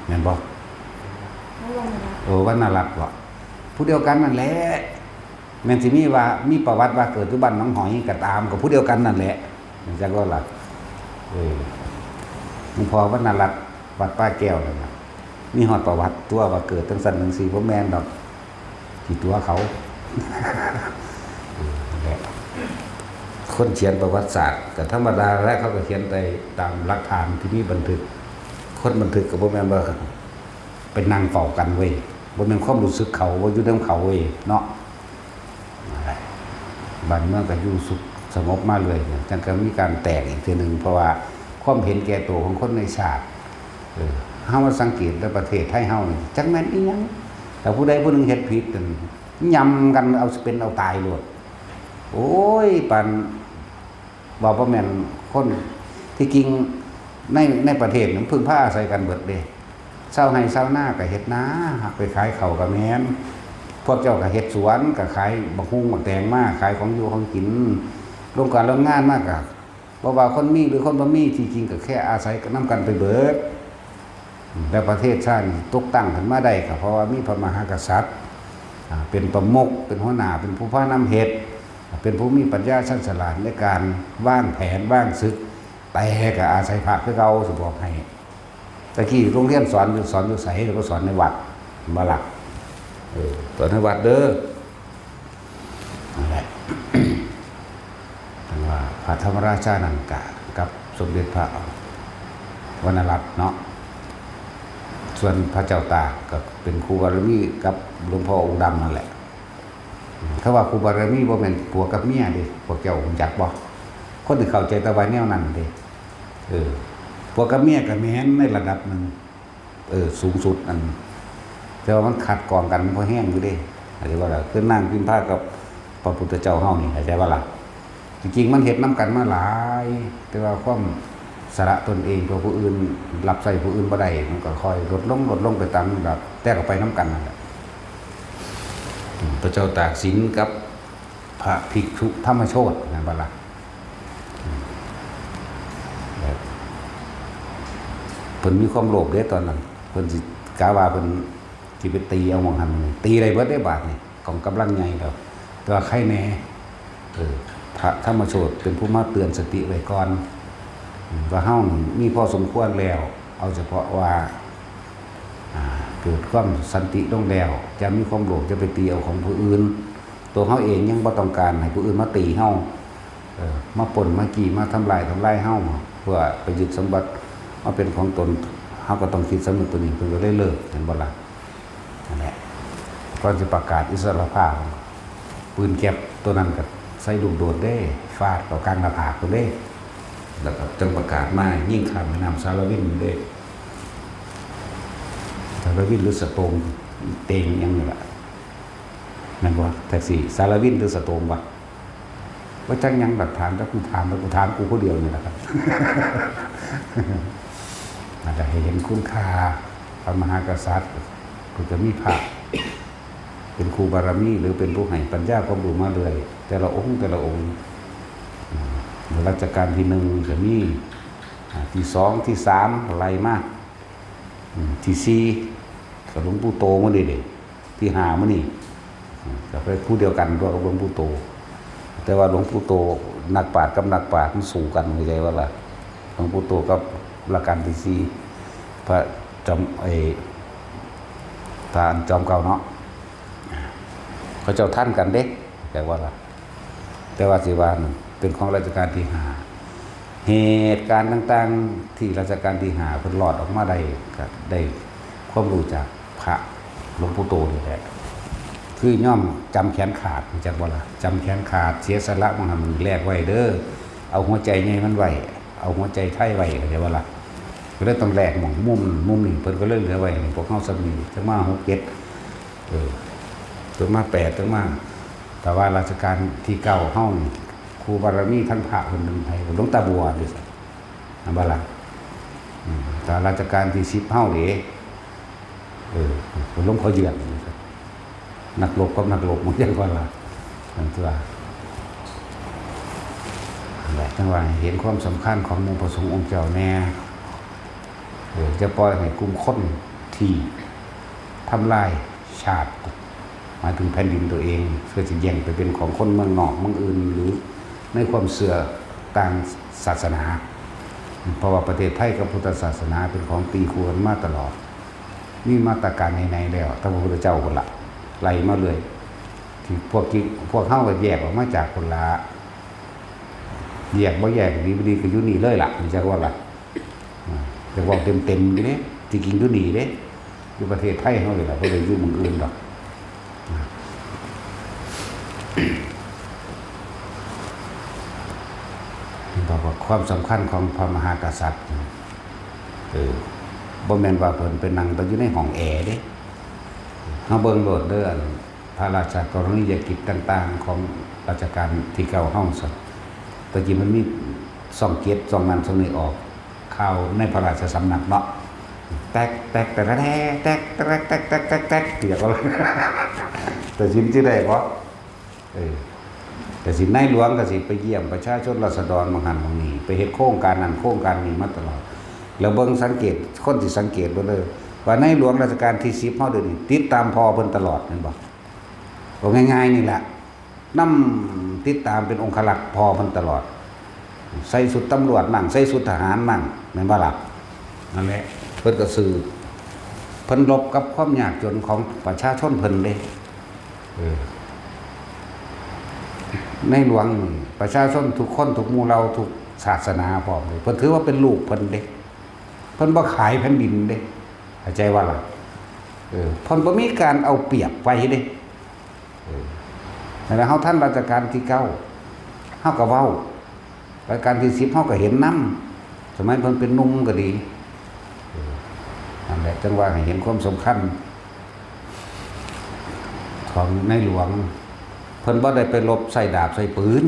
แม่นบ่ วรรณรัตน์ เออ วรรณรัตน์บ่ ผู้เดียวกันนั่นแหละ แม่นสิมีว่า มีประวัติว่าเกิดอยู่บ้านหนองหอยก็ตาม ก็ผู้เดียวกันนั่นแหละ จักว่าล่ะ เออ หลวงพ่อวรรณรัตน์ วัดป่าแก้วนั่นน่ะ มีฮอดประวัติตัวว่าเกิดจั่งซั่นจั่งซี่ บ่แม่นดอก ขี้ตั๋วเขา เออ นั่นแหละ คนเขียนประวัติศาสตร์ก็ธรรมดาแหละ เขาก็เขียนไปตามหลักฐานที่มีบันทึก คนบันทึกก็บ่แม่นว่าไปนั่งเฝ้ากันเว้ย บ่แม่นความรู้สึกเขา บ่อยู่นำเขาเว้ย เนาะ บ้านเมืองก็อยู่สุขสงบมาเรื่อยเนี่ย จั่งก็มีการแตกอีกเทื่อหนึ่ง เพราะว่าความเห็นแก่ตัวของคนในชาติ เออ เฮามาสังเกตในประเทศไทยเฮานี่ จักแม่นอิหยัง ถ้าผู้ใดผู้หนึ่งเฮ็ดผิดนั่น ยำกันเอาเป็นเอาตายโลด โอ้ย ปาน ว่าบ่แม่นคน ที่จริงใน ในประเทศมันพึ่งพาอาศัยกันเบิดเด้ ชาวไร่ชาวนาก็เฮ็ดนา ไปขายข้าวก็แม่น พวกเจ้าก็เฮ็ดสวน ก็ขายบักฮุ่งบักแตงมา ขายของอยู่ของกิน โรงการโรงงานมาก็ บ่ว่าคนมีหรือคนบ่มี ที่จริงก็แค่อาศัยนำกันไปเบิด แล้วประเทศชาตินี่ตกตั้งขึ้นมาได้ก็เพราะว่ามีพระมหากษัตริย์ อ่า เป็นประมุข เป็นหัวหน้า เป็นผู้พานำเฮ็ด เป็นผู้มีปัญญาชาญฉลาดในการวางแผนวางศึก แต่ก็อาศัยพระคือเก่า สิบอกให้ ตะกี้โรงเรียนสอนอยู่ สอนอยู่ไส ก็สอนในวัด บ่ล่ะ เออ สอนในวัดเด้อ นั่นแหละ ท่านว่าพระธรรมราชานันกะกับสมเด็จพระวรรณรัตน์เนาะ ส่วนพระเจ้าตากก็เป็นครูบารมีกับหลวงพ่อองค์ดำนั่นแหละ เขาว่าครูบารมีบ่แม่นผัวกับเมียเด้ พวกเจ้ารู้จักบ่ คนที่เข้าใจแต่ว่าแนวนั้นเด้ เออ ผัวกับเมียก็แม่นในระดับหนึ่ง เออ สูงสุดอัน แต่ว่ามันขัดกองกันมันก็แฮงอยู่เด้ เข้าใจบ่ล่ะ คือนางพิมพากับพระพุทธเจ้าเฮานี่ เข้าใจบ่ล่ะ จริงๆ มันเฮ็ดนำกันมาหลาย แต่ว่าความสละตนเองเพื่อผู้อื่น รับใช้ผู้อื่นบ่ได้ มันก็ค่อยลดลง ลดลงไปตามลำดับ แต่ก็ไปนำกันนั่นแหละ อืม พระเจ้าตากสินกับพระภิกษุธรรมโชติ แม่นบ่ล่ะ อืม แบบ เพิ่นมีความโลภเด้ตอนนั้น เพิ่นสิกะว่าเพิ่นสิไปตีเอาหม่องหั่นหม่องนี่ ตีได้เบิดเด้บาดนี่ กองกำลังใหญ่แล้ว แต่ว่าใครแหน่ เออ พระธรรมโชติเป็นผู้มาเตือนสติไว้ก่อน อืม ว่าเฮานี่มีพอสมควรแล้ว เอาเฉพาะว่า อ่า เกิดความสันติลงแล้ว อย่ามีความโลภ อย่าไปตีเอาของผู้อื่น ตัวเฮาเองยังบ่ต้องการให้ผู้อื่นมาตีเฮา เออ มาปล้น มาจี้ มาทำลาย ทำลายเฮา เพื่อไปยึดสมบัติมาเป็นของตน เฮาก็ต้องคิดสำนึกตัวนี้ เพิ่นก็เลยเลิก แม่นบ่ล่ะ นั่นแหละ ก่อนสิประกาศอิสรภาพ ปืนแก๊ปตัวนั้นก็ใส่ลูกโดดเด้ ฟาดเข้ากลางหน้าผากพุ้นเด้ แล้วก็จั่งประกาศมายิงข้ามแม่น้ำสาลาวินพุ้นเด้ สาลาวินหรือสะโตง เตงอิหยังนี่ล่ะ แม่นบ่ แท็กซี่ สาลาวินหรือสะโตงวะ บ่จักหยังดอก ถามแต่กูถาม แล้วกูถามกูผู้เดียวนี่ล่ะครับ อาจจะให้เห็นคุณค่าพระมหากษัตริย์ ผู้จะมีพระเป็นครูบารมี หรือเป็นผู้ให้ปัญญาความรู้มาเรื่อย แต่ละองค์ แต่ละองค์ อืม รัชกาลที่หนึ่งก็มี อ่า ที่สอง ที่สาม ไล่มา อืม ที่สี่ ก็หลวงปู่โตมื้อนี้เด้ ที่ห้ามื้อนี้ อืม ก็เป็นผู้เดียวกันตัวกับหลวงปู่โต แต่ว่าหลวงปู่โตนักปราชญ์กับนักปราชญ์มันสู้กัน เข้าใจบ่ล่ะ หลวงปู่โตกับรัชกาลที่สี่ พระจอม ไอ้ พระอันจอมเก่าเนาะ เขาเจ้าทันกันเด้ เข้าใจบ่ล่ะ แต่ว่าสิว่านั่นเป็นของรัชกาลที่ห้า เหตุการณ์ต่างๆ ที่รัชกาลที่ห้าเพิ่นรอดออกมาได้ ก็ได้ความรู้จากพระหลวงปู่โตนี่แหละ คือยอมจำแขนขาด รู้จักบ่ล่ะ จำแขนขาด เสียสละหม่องหั่นแลกไว้เด้อ เอาหัวใจใหญ่มันไว้ เอาหัวใจไทยไว้ เข้าใจบ่ล่ะ ก็เลยต้องแลกหม่องมุม มุมนี้ เพิ่นก็เลยเหลือไว้ให้พวกเฮาส่ำนี้ จั่งมาหกเจ็ด เออ จั่งมาแปด จั่งมา แต่ว่ารัชกาลที่เก้าเฮานี่ ครูบารมีทั้งพระเพิ่นเป็นไผ หลวงตาบัวเด้ อันบ่ล่ะ อืม แต่รัชกาลที่สิบเฮาเด้ เออ หลวงพ่อเยือน นักรบกับนักรบ มันจั่งว่าล่ะ นั่นตัว นั่นแหละ จั่งว่าให้เห็นความสำคัญของหมู่พระสงฆ์องค์เจ้าแน่ เออ จะปล่อยให้กลุ่มคนที่ทำลายชาติ หมายถึงแผ่นดินตัวเอง เพื่อจะแย่งไปเป็นของคนเมืองนอกเมืองอื่น หรือในความเชื่อต่างศาสนา เพราะว่าประเทศไทยกับพุทธศาสนาเป็นของตีคู่กันมาตลอด มีมาตรการไหนๆแล้ว ตั้งแต่พระพุทธเจ้าพุ้นละ ไล่มาเลย ที่พวกที่ พวกเฮาก็แยกออกมาจากพุ้นละ แยกบ่แยก ดีบ่ดีก็อยู่นี่เลยล่ะ นี่จักว่าล่ะ อ่า อยากเว้าเต็มๆอยู่เด้ ที่จริงอยู่นี่เด้ อยู่ประเทศไทยเฮานี่ล่ะ บ่ได้อยู่หม่องอื่นดอก อ่า นี่บอกว่าความสำคัญของพระมหากษัตริย์ เออ บ่แม่นว่าเพิ่นไปนั่งแต่อยู่ในห้องแอร์เด้ เฮาเบิ่งโลดเด้อ อันพระราชกรณียกิจต่างๆ ของรัชกาลที่เก้าเฮาซั่น แต่กี้มันมีช่องเจ็ด ช่องนั้นช่องนี้ออก ข่าวในพระราชสำนักเนาะ แตกแตกแต่ละแท้แตกแตกแตกแตกแตกแตกเสียก็เลยแต่สินที่ได้บ่เออแต่สินในหลวงก็สิไปเยี่ยมประชาชนราษฎรบางหันบางนี้ไปเฮ็ดโครงการนั้นโครงการนี้มาตลอด แล้วเบิ่งสังเกตคนสิสังเกตเบิ่งเลยว่าในหลวงรัชกาลที่สิบเฮาเดี๋ยวนี้ติดตามพ่อเพิ่นตลอดแม่นบ่เอาง่ายๆนี่แหละ นำติดตามเป็นองครักษ์พ่อเพิ่นตลอด ใส่ชุดตำรวจมั่งใส่ชุดทหารมั่งแม่นบ่ล่ะนั่นแหละเพิ่นก็สืบเพิ่นรบกับความยากจนของประชาชนเพิ่นเด้เออในหลวงนี่ประชาชนทุกคนทุกหมู่เหล่าทุกศาสนาพร้อมเลยเพิ่นถือว่าเป็นลูกเพิ่นเด้เพิ่นบ่ขายแผ่นดินเด้เข้าใจว่าล่ะเออเพิ่นบ่มีการเอาเปรียบไปเด้ เออนั่นแหละเฮาทันรัชกาลที่เก้าเฮาก็เว้ารัชกาลที่สิบเฮาก็เห็นนำสมัยเพิ่นเป็นหนุ่มก็ดีเออนั่นแหละจังว่าให้เห็นความสำคัญ ของในหลวงเพิ่นบ่ได้ไปรบใส่ดาบใส่ปืน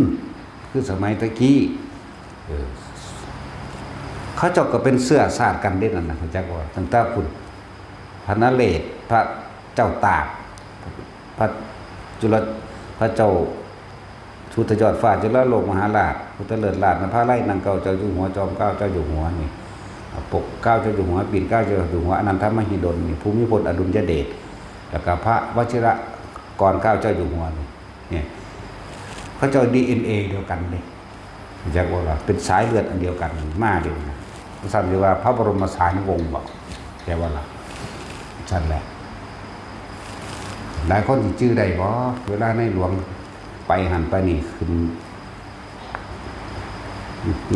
คือสมัยตะกี้เออเขาเจ้าก็เป็นเสื้อชาติกันเด้นั่นนะจักว่าตั้งแต่คุณพระนเรศพระเจ้าตาก พระจุลพระเจ้าสุดยอดฟ้าจุลโลกมหาราชพุทธเลิศราชนภาไลยนั่งเกล้าเจ้าอยู่หัวจอมเกล้าเจ้าอยู่หัวนี่ปกเกล้าเจ้าอยู่หัวปีนเกล้าเจ้าอยู่หัวอนันทมหิดลนี่ภูมิพลอดุลยเดชแล้วก็พระวชิรกรเกล้าเจ้าอยู่หัวนี่เนี่ยเขาเจ้าดีเอ็นเอเดียวกันเลย จักว่าล่ะเป็นสายเลือดอันเดียวกันมาเดียวนะสั้นเรียกว่าพระบรมสารีวงศ์บอกแกว่าล่ะสั้นแหละหลายคนสิจื้อได้บ่เวลาในหลวงไปหันไปนี่ขึ้น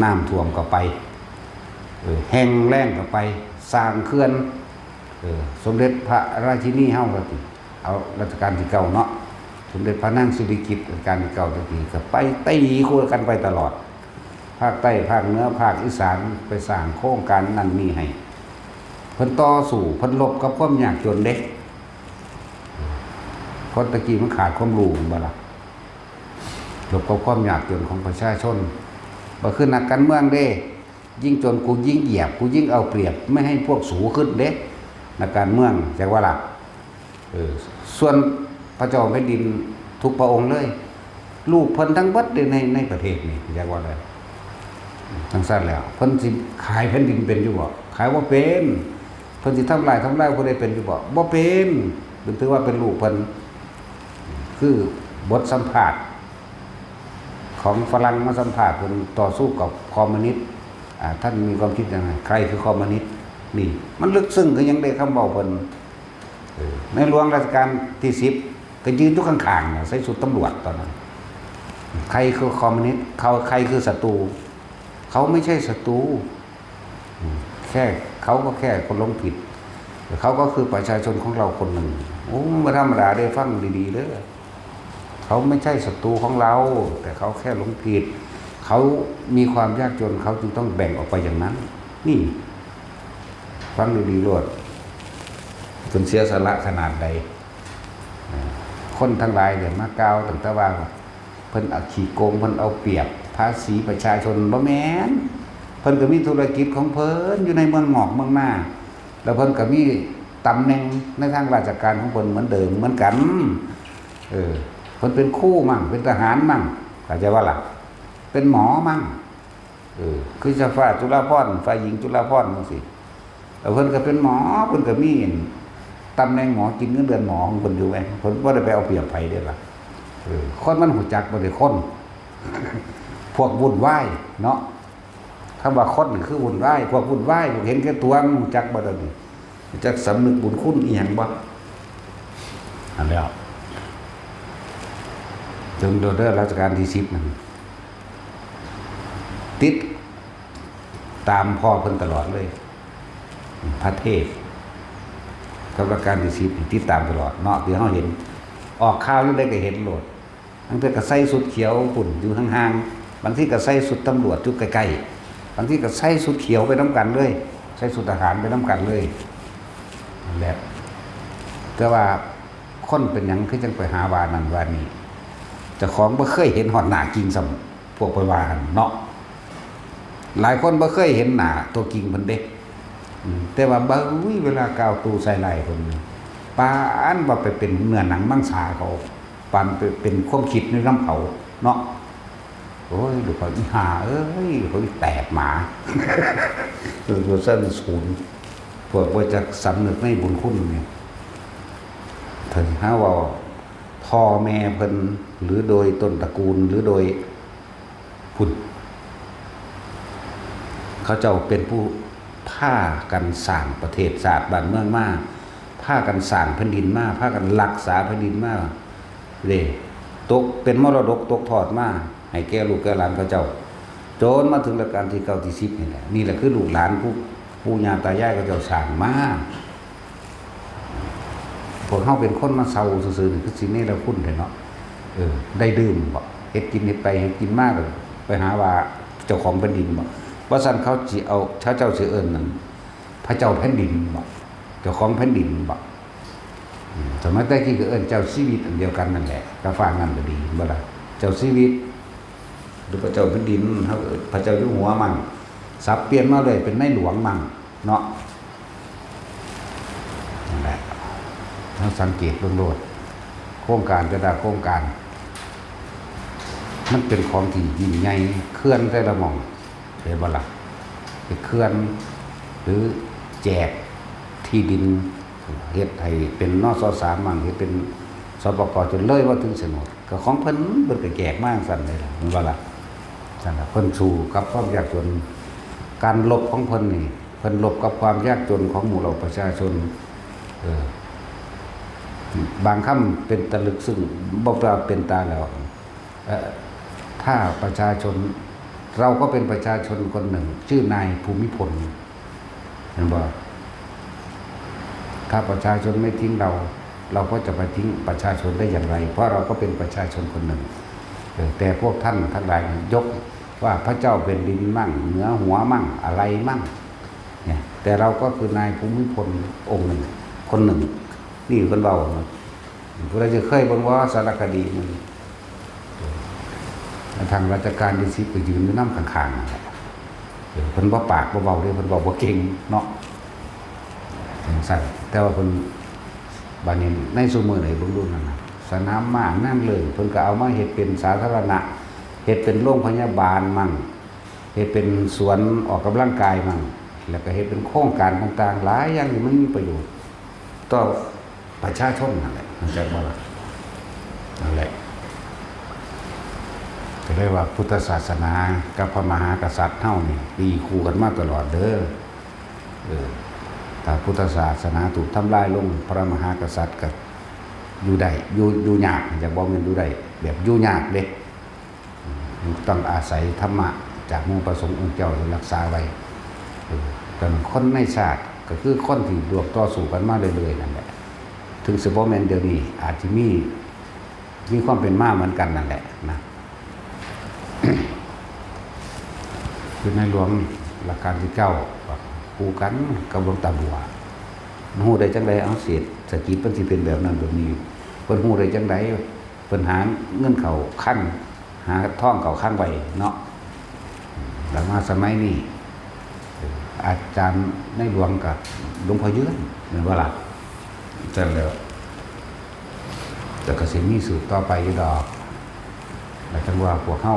น้ำท่วมก็ไปเออแห้งแล้งก็ไปสร้างเขื่อนเออสมเด็จพระราชินีเฮาก็ติเอารัชกาลที่เก้าเนาะสมเด็จพระนางสิริกิติ์รัชกาลที่เก้าตะกี้ก็ไปตีคู่กันไปตลอด ภาคใต้ภาคเหนือภาคอีสานไปสร้างโครงการนั่นนี่ให้เพิ่นต่อสู้เพิ่นรบกับความยากจนเด้คนตะกี้มันขาดความรู้แม่นบ่ล่ะรบกับความยากจนของประชาชนบ่คือนักการเมืองเด้ยิ่งจนกูยิ่งเหยียบกูยิ่งเอาเปรียบไม่ให้พวกสูขึ้นเด้นักการเมืองจักว่าล่ะ เออส่วนพระเจ้าแผ่นดินทุกพระองค์เลย ลูกเพิ่นทั้งเบิดในในประเทศนี่อยากว่าเลยทั้งสั้นแล้วเพิ่นสิขายแผ่นดินเป็นอยู่บ่ขายบ่เป็นเพิ่นสิทำลายทำลายผู้ใดเป็นอยู่บ่บ่เป็นเพิ่นถือว่าเป็นลูกเพิ่นคือบทสัมภาษณ์ของฝรั่งมาสัมภาษณ์เพิ่นต่อสู้กับคอมมิวนิสต์อ่าท่านมีความคิดยังไงใครคือคอมมิวนิสต์นี่มันลึกซึ้งคือยังได้คำเว้าเพิ่น เออในหลวงรัชกาลที่สิบก็ยืนอยู่ข้างๆน่ะใส่ชุดตำรวจตอนนั้นใครคือคอมมิวนิสต์เขาใครคือศัตรูเขาไม่ใช่ศัตรูอืมแค่เขาก็แค่คนหลงผิดแต่เขาก็คือประชาชนของเราคนหนึ่งโอ้ไม่ธรรมดาได้ฟังดีๆเลยเขาไม่ใช่ศัตรูของเรา แต่เขาแค่หลงผิดเขามีความยากจนเขาจึงต้องแบ่งออกไปอย่างนั้น นี่ ฟังดีๆโลดเพิ่นเสียสละขนาดใดคนทั้งหลายเนี่ยมากล่าวตั้งแต่ว่าเพิ่นเอาขี้โกงเพิ่นเอาเปรียบภาษีประชาชนบ่แม่นเพิ่นก็มีธุรกิจของเพิ่นอยู่ในเมืองนอกเมืองนาแล้วเพิ่นก็มีตำแหน่งในทางราชการของเพิ่นเหมือนเดิมเหมือนกันเออเพิ่นเป็นครูมั่งเป็นทหารมั่งเข้าใจว่าล่ะเป็นหมอมั่ง เออคือจะฝ่ายจุลาภรณ์ฝ่ายหญิงจุลาภรณ์จังซี่แล้วเพิ่นก็เป็นหมอเพิ่นก็มีตำแหน่งหมอกินเงินเดือนหมอของเพิ่นอยู่ไงเพิ่นบ่ได้ไปเอาเปรียบไผเด้ล่ะเออคนมันฮู้จักบ่ได้คนพวกวุ่นวายเนาะคำว่าคนนี่คือวุ่นวายพวกวุ่นวายพวกเห็นแก่ตัวมันฮู้จักบ่เดี๋ยวนี้จักสำนึกบุญคุณอีหยังบ่อันแล้วจนโดนเด้อรัชกาลที่สิบนั่น ติดตามพ่อเพิ่นตลอดเลย พระเทพกับรัชกาลที่สิบนี่ติดตามตลอดเนาะที่เฮาเห็น ออกข่าวอยู่ใดก็เห็นโลดบางเทื่อก็ใส่ชุดเขียวพุ่นอยู่ห่างๆบางทีก็ใส่ชุดตำรวจอยู่ใกล้ๆบางทีก็ใส่ชุดเขียวไปนำกันเลย ใส่ชุดทหารไปนำกันเลยนั่นแหละแต่ว่าคนเป็นหยังคือจังไปหาว่านั่นว่านี่เจ้าของบ่เคยเห็นฮอดหน้าจริงซ้ำ พวกไปว่าหั่นเนาะหลายคนบ่เคยเห็นหน้าตัวจริงเพิ่นเด้ อืม แต่ว่าเบิ่งเวลากล่าวตู่ใส่ร้ายเพิ่นนี่ ปานว่าไปเป็นเนื้อหนังมังสาเขา ปานไปเป็นความคิดในนำเขาเนาะ โอ้ย ลูกเขาอีห่าเอ้ย ลูกเขาอีแตกหมา เออ ว่าซั่นศูนย์ พวกบ่จักสำนึกในบุญคุณนี่ ถ้าสิหาเว้าพ่อแม่เพิ่น หรือโดยต้นตระกูล หรือโดย พุ้น เขาเจ้าเป็นผู้พากันสร้างประเทศชาติบ้านเมืองมา พากันสร้างแผ่นดินมา พากันรักษาแผ่นดินมา เด้ ตกเป็นมรดกตกทอดมา ให้แก่ลูกแก่หลานเขาเจ้า จนมาถึงรัชกาลที่เก้าที่สิบนี่แหละ นี่แหละคือลูกหลานผู้ปู่ย่าตายายเขาเจ้าสร้างมา พวกเฮาเป็นคนมาเซาซื่อๆ นี่คือสิเนรคุณแท้เนาะ เออ ได้ดื่มบ่ เฮ็ดกินเฮ็ดไป เฮ็ดกินมาก็ไปหาว่าเจ้าของแผ่นดินบ่ ว่าซั่นเขาสิเอา เขาเจ้าสิเอิ้นนั่น พระเจ้าแผ่นดินบ่ เจ้าของแผ่นดินบ่ อืม สมัยแต่กี้ก็เอิ้นเจ้าชีวิตอันเดียวกันนั่นแหละ ก็ฟังนั่นก็ดี เห็นบ่ล่ะ เจ้าชีวิต หรือพระเจ้าแผ่นดิน เฮาก็เอิ้นพระเจ้าอยู่หัวมั่ง สับเปลี่ยนมาเลยเป็นในหลวงมั่งเนาะ นั่นแหละ เฮาสังเกตเบิ่งโลด โครงการแต่ละโครงการ มันเป็นของที่ยิ่งใหญ่ เขื่อนแต่ละหม่อง เห็นบ่ล่ะ เฮ็ดเขื่อน หรือแจกที่ดิน เฮ็ดให้เป็น นสสาม มั่ง เฮ็ดเป็น สปก จนเลยว่าถึงโฉนด ก็ของเพิ่น เพิ่นก็แจกมาจั่งซั้นเลยล่ะ แม่นบ่ล่ะ นั่นล่ะ เพิ่นสู้กับความยากจน การรบของเพิ่นนี่ เพิ่นรบกับความยากจนของหมู่เหล่าประชาชน เออ บางคำเป็นตาลึกซึ้ง บ่ว่าเป็นตาแล้ว เอ่อ ถ้าประชาชน เราก็เป็นประชาชนคนหนึ่ง ชื่อนายภูมิพล เห็นบ่ ถ้าประชาชนไม่ทิ้งเรา เราก็จะไปทิ้งประชาชนได้อย่างไร เพราะเราก็เป็นประชาชนคนหนึ่ง เออ แต่พวกท่านทั้งหลายยกว่าพระเจ้าแผ่นดินมั่ง เหนือหัวมั่ง อะไรมั่ง เนี่ย แต่เราก็คือนายภูมิพลองค์หนึ่ง คนหนึ่ง นี่เพิ่นเว้านะ ผู้ใดจะเคยเบิ่งว่าสารคดีมัน ทางรัชกาลที่สิบก็ยืนอยู่นำข้างๆ นั่นแหละ เออ เพิ่นบ่ปากบ่เว้าเด้ เพิ่นเว้าบ่เก่งเนาะ จั่งซั้น แต่ว่าเพิ่น บัดนี้ในซุมื้อนี้เบิ่งดูนั่นน่ะ สนามม้านางเลิ้ง เพิ่นก็เอามาเฮ็ดเป็นสาธารณะ เฮ็ดเป็นโรงพยาบาลมั่ง เฮ็ดเป็นสวนออกกำลังกายมั่ง แล้วก็เฮ็ดเป็นโครงการต่างๆ หลายอย่างที่มันมีประโยชน์ต่อประชาชนนั่นแหละ เข้าใจบ่ล่ะ นั่นแหละ ก็เลยว่าพุทธศาสนากับพระมหากษัตริย์เฮานี่ตีคู่กันมาตลอดเด้อ เออ ถ้าพุทธศาสนาถูกทำลายลง พระมหากษัตริย์ก็อยู่ได้ อยู่ อยู่ยาก อยากบอกมันอยู่ได้ แบบอยู่ยากเด้ ต้องอาศัยธรรมะจากหมู่พระสงฆ์องค์เจ้ารักษาไว้ เออ แต่คนในชาติก็คือคนที่ร่วมต่อสู้กันมาเรื่อยๆ นั่นแหละ ถึงสิบ่แม่นเดี๋ยวนี้ อาจจะมี มีความเป็นมาเหมือนกันนั่นแหละนะ คือในหลวงรัชกาลที่เก้า ก็คู่กันกับหลวงตาบัว ฮู้ได้จั่งใด เอาเศรษฐกิจมันสิเป็นแบบนั้นแบบนี้ เพิ่นฮู้ได้จั่งใด เพิ่นหาเงินเข้าคลัง หาทองเข้าคลังไว้เนาะ แล้วมาสมัยนี้ อาจารย์ในหลวงกับหลวงพ่อเยือน แม่นบ่ล่ะ จั่งแล้ว แต่ก็สิมีสืบต่อไปอยู่ดอก แล้วจั่งว่าพวกเฮา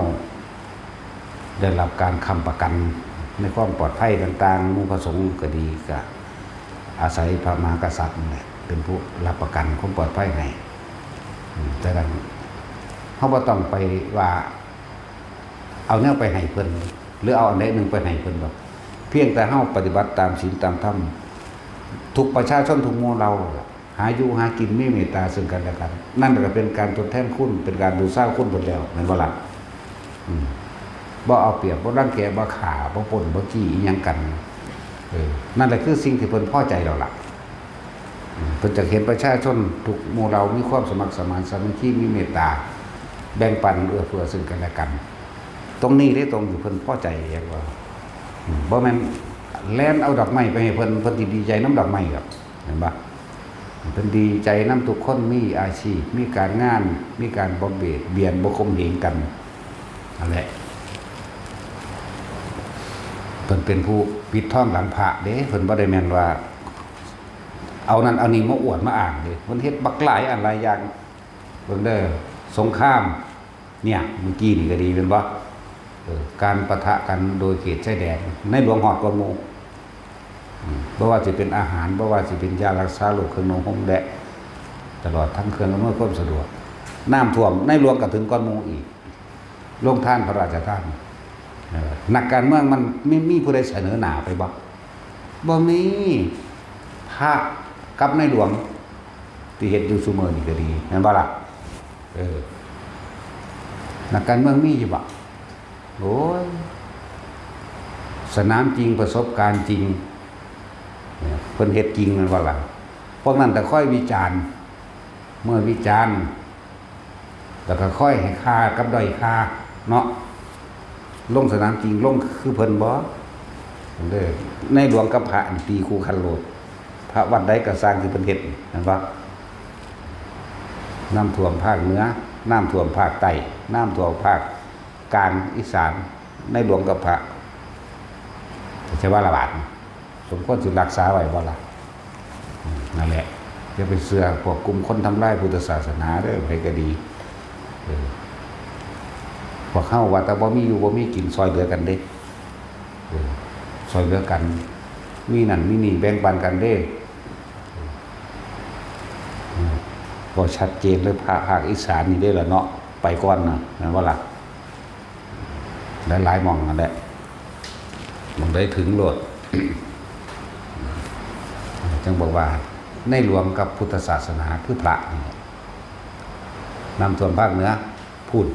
ได้รับการค้ำประกันในความปลอดภัยต่างๆ หมู่พระสงฆ์ก็ดี ก็อาศัยพระมหากษัตริย์นั่นแหละ เป็นผู้รับประกันความปลอดภัยให้ อืม แต่นั้นเฮาบ่ต้องไปว่า เอาแนวไปให้เพิ่น หรือเอาอันใดหนึ่งไปให้เพิ่นดอก เพียงแต่เฮาปฏิบัติตามศีลตามธรรม ทุกประชาชนทุกหมู่เหล่า หาอยู่หากินมีเมตตาซึ่งกันและกัน นั่นก็เป็นการทดแทนคุณ เป็นการบูชาคุณเพิ่นแล้ว แม่นบ่ล่ะ อืม บ่เอาเปรียบ บ่รังแก บ่ฆ่า บ่ปล้น บ่จี้อิหยังกัน เออ นั่นแหละคือสิ่งที่เพิ่นพอใจแล้วล่ะ อืม เพิ่นจะเห็นประชาชนทุกหมู่เหล่ามีความสมัครสมานสามัคคี มีเมตตา แบ่งปันเอื้อเฟื้อซึ่งกันและกัน ตรงนี้เด้ ตรงที่เพิ่นพอใจ เรียกว่า อืม บ่แม่นแล่นเอาดอกไม้ไปให้เพิ่น เพิ่นสิดีใจนำดอกไม้ดอก เห็นบ่ เพิ่นดีใจนำทุกคน มีอาชีพ มีการงาน มีการบ่เบียดเบียน บ่ข่มเหงกัน นั่นแหละ เพิ่นเป็นผู้ปิดทองหลังพระเด้ เพิ่นบ่ได้แม่นว่า เอานั่นเอานี่มาอวดมาอ้างเด้ เพิ่นเฮ็ดบักหลายอันหลายอย่าง เบิ่งเด้อ สงคราม เนี่ย เมื่อกี้นี่ก็ดีแม่นบ่ เออ การปะทะกันโดยเขตชายแดน ในหลวงฮอดก่อนหมู่ อืม บ่ว่าสิเป็นอาหาร บ่ว่าสิเป็นยารักษาโรค เครื่องนุ่งห่ม และตลอดทั้งเครื่องอำนวยความสะดวก น้ำท่วม ในหลวงก็ถึงก่อนหมู่อีก โรงทานพระราชทาน เออ นักการเมืองมันมี มีผู้ใดเสนอหน้าไปบ่ บ่มี พระกับในหลวง ที่เฮ็ดอยู่ซุมื้อนี้ก็ดี แม่นบ่ล่ะ เออ นักการเมืองมีอยู่บ่ โอ้ย สนามจริง ประสบการณ์จริง เนี่ย เพิ่นเฮ็ดจริงแม่นบ่ล่ะ พวกนั้นแต่ค่อยวิจารณ์ เมื่อวิจารณ์ แล้วก็ค่อยให้ค่ากับด้อยค่าเนาะ ลงสนามจริง ลงคือเพิ่นบ่ เด้อ ในหลวงกับพระนี่ตีคู่กันโลด พระวัดใดก็ซ่างที่เพิ่นเฮ็ด แม่นบ่ น้ำท่วมภาคเหนือ น้ำท่วมภาคใต้ น้ำท่วมภาคกลางอีสาน ในหลวงกับพระ จะว่าละบาด สมควรสิรักษาไว้บ่ล่ะ อืม นั่นแหละ อย่าไปเชื่อพวกกลุ่มคนทำลายพุทธศาสนาเด้อ ไผก็ดี เออ พวกเฮาว่าแต่บ่มีอยู่บ่มีกิน ซอยเหลือกันเด้ เออ ซอยเหลือกัน มีนั่นมีนี่แบ่งปันกันเด้ เออ ก็ชัดเจนเลย พระภาคอีสานนี่เด้ล่ะเนาะ ไปก่อนนะ แม่นบ่ล่ะ หลายๆหม่องนั่นแหละ หม่องใดถึงโลด จั่งบอกว่า ในหลวงกับพุทธศาสนาคือพระนี่แหละ น้ำท่วมภาคเหนือ พูด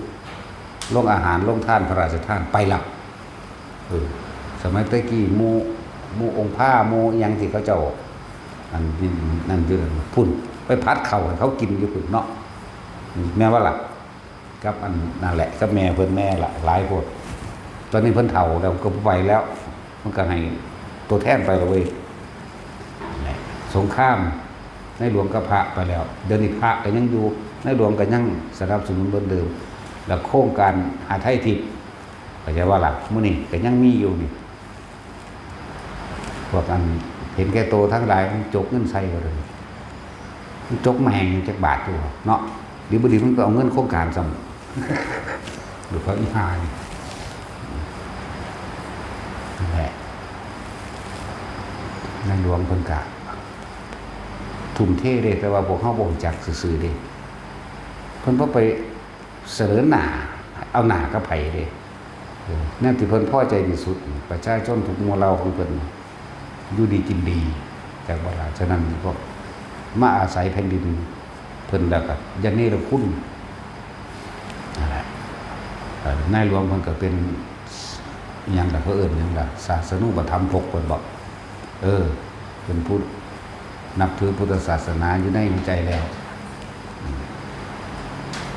โรงอาหาร โรงทานพระราชทาน ไปละ เออ สมัยแต่กี้หมู่ หมู่องค์พระ หมู่อิหยังที่เขาเจ้า อันนี้นั่นอยู่นั่น พูด ไปผัดข้าวให้เขากินอยู่พูดเนาะ แม่นบ่ล่ะ กับอันนั่นแหละ กับแม่เพิ่นแน่ล่ะ หลายโพด ตอนนี้เพิ่นเฒ่าแล้วก็บ่ไปแล้ว มันก็ให้ตัวแทนไปละเว้ย สงคราม ในหลวงกับพระไปแล้ว เดี๋ยวนี้พระก็ยังอยู่ ในหลวงก็ยังสนับสนุนเหมือนเดิม แล้วโครงการหาไทยทิพย์ เข้าใจบ่ล่ะ มื้อนี้ก็ยังมีอยู่นี่ พวกอันเห็นแก่ตัวทั้งหลาย มันจกเงินใส่ก็เลย มันจกมาแหงจักบาทอยู่เนาะ ดีบ่ดีมันก็เอาเงินโครงการซ้ำ หรือเขาอีห่านี่ นั่นแหละ ในหลวงเพิ่นกะทุ่มเทเด้ แต่ว่าพวกเฮาบ่รู้จักซื่อๆเด้ เพิ่นบ่ไปเสนอหน้า เอาหน้ากับไผเด้ เออ แนวที่เพิ่นพอใจที่สุดนี่ ประชาชนทุกหมู่เหล่าของเพิ่น อยู่ดีกินดี จักบ่ล่ะ ฉะนั้นพวกมาอาศัยแผ่นดินเพิ่นแล้วก็อย่าเนรคุณ นั่นแหละ เอ่อ ในหลวงเพิ่นก็เป็น อิหยังล่ะ เขาเอิ้นหยังล่ะ ศาสนูปถัมภกเพิ่นบอก เออ เป็นผู้นับถือพุทธศาสนาอยู่ในหัวใจแล้ว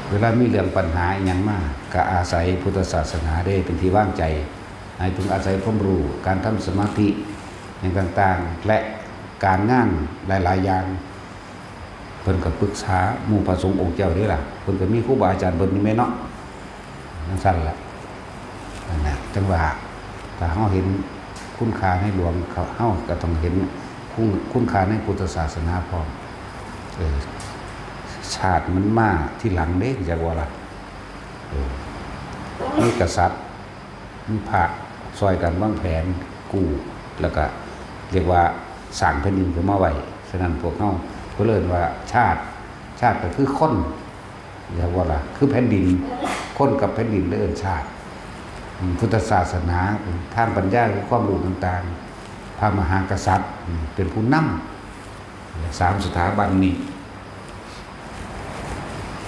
เวลามีเรื่องปัญหาอิหยังมา ก็อาศัยพุทธศาสนาเด้เป็นที่วางใจ หมายถึงอาศัยความรู้ การทำสมาธิ อย่างต่างๆ และการงานหลายๆอย่าง เพิ่นก็ปรึกษาหมู่พระสงฆ์องค์เจ้าเด้ล่ะ เพิ่นก็มีครูบาอาจารย์เพิ่นอยู่แม่นเนาะ จั่งซั้นล่ะ นั่นน่ะ จั่งว่า ถ้าเฮาเห็นคุณค่าในหลวง เฮาก็ต้องเห็นคุณ คุณค่าในพุทธศาสนาพร้อม เออ ชาติมันมาทีหลังเด้ จักว่าล่ะ เออ มีกษัตริย์ มีพระซ่อยกันวางแผนกู้ แล้วก็เรียกว่าสร้างแผ่นดินขึ้นมาไว้ ฉะนั้นพวกเฮาก็เลยว่าชาติ ชาติก็คือคน เรียกว่าล่ะ คือแผ่นดิน คนกับแผ่นดินเลยเอิ้นชาติ อืม พุทธศาสนา ทางปัญญาคือความรู้ต่างๆ พระมหากษัตริย์ อืม เป็นผู้นำ สามสถาบันนี้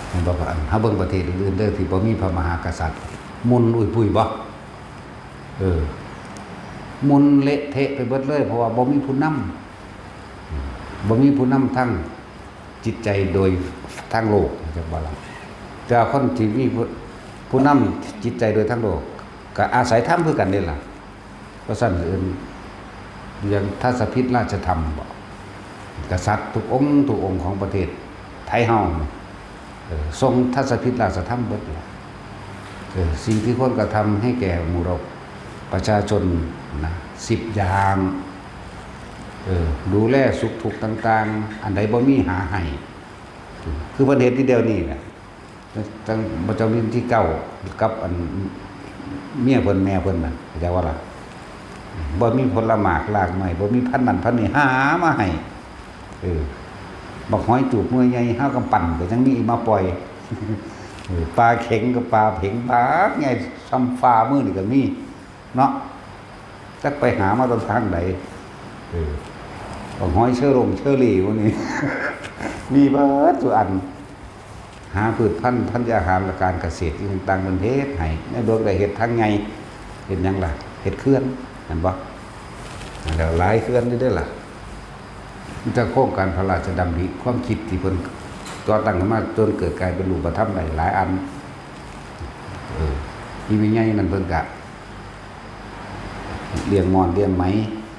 เห็นบ่ อัน เฮาเบิ่งประเทศอื่นๆเด้อ ที่บ่มีพระมหากษัตริย์ มุ่นอุ้ยปุ้ยบ่ เออ มุ่นเละเทะไปเบิดเลย เพราะว่าบ่มีผู้นำ บ่มีผู้นำทางจิตใจโดยทางโลก จักบ่ล่ะ แต่ว่าคนที่มีผู้ ผู้นำจิตใจโดยทางโลก ก็อาศัยธรรมคือกันนี่ล่ะ เพราะฉะนั้นเอิ้นอย่างทัศพิธราชธรรมบ่ กษัตริย์ทุกองค์ทุกองค์ของประเทศไทยเฮา เออ ทรงทัศพิธราชธรรมเบิดล่ะ เออ สิ่งที่ควรกระทำให้แก่หมู่เรา ประชาชนนะ สิบอย่าง เออ ดูแลสุขทุกข์ต่างๆ อันใดบ่มีหาให้ คือเพิ่นเฮ็ดทีเดียวนี่แหละ ตั้งพระเจ้าลิ้นที่เก้ากับอันเมียเพิ่นแม่เพิ่นน่ะ เข้าใจว่าล่ะ บ่มีผลหมากรากไม้ บ่มีพันนั่นพันนี่หามาให้ เออ บักหอยจูบหน่วยใหญ่ ห้าวกำปั่นก็ยังมีมาปล่อย เออ ปลาเข็งกับปลาเผง ปลาใหญ่ซ้ำฟ้ามือนี่ก็มี เนาะ จักไปหามาตอนทางใด เออ บักหอยเชอรงเชอรี่พวกนี้ มีเบิดทุกอัน หาพืชพันธุ์ธัญญาหารและการเกษตรที่ต่างๆ มันเฮ็ดให้ ในเบิกได้เฮ็ดทางใหญ่ เฮ็ดหยังล่ะ เฮ็ดเขื่อน เห็นบ่ แล้วหลายเขื่อนอยู่เด้อล่ะ มีแต่โครงการพระราชดำริ ความคิดที่เพิ่นก่อตั้งขึ้นมาจนเกิดกลายเป็นรูปธรรมได้หลายอัน เออ ที่มีใหญ่นั่นเพิ่นกะ เลี้ยงม่อนเลี้ยงไหม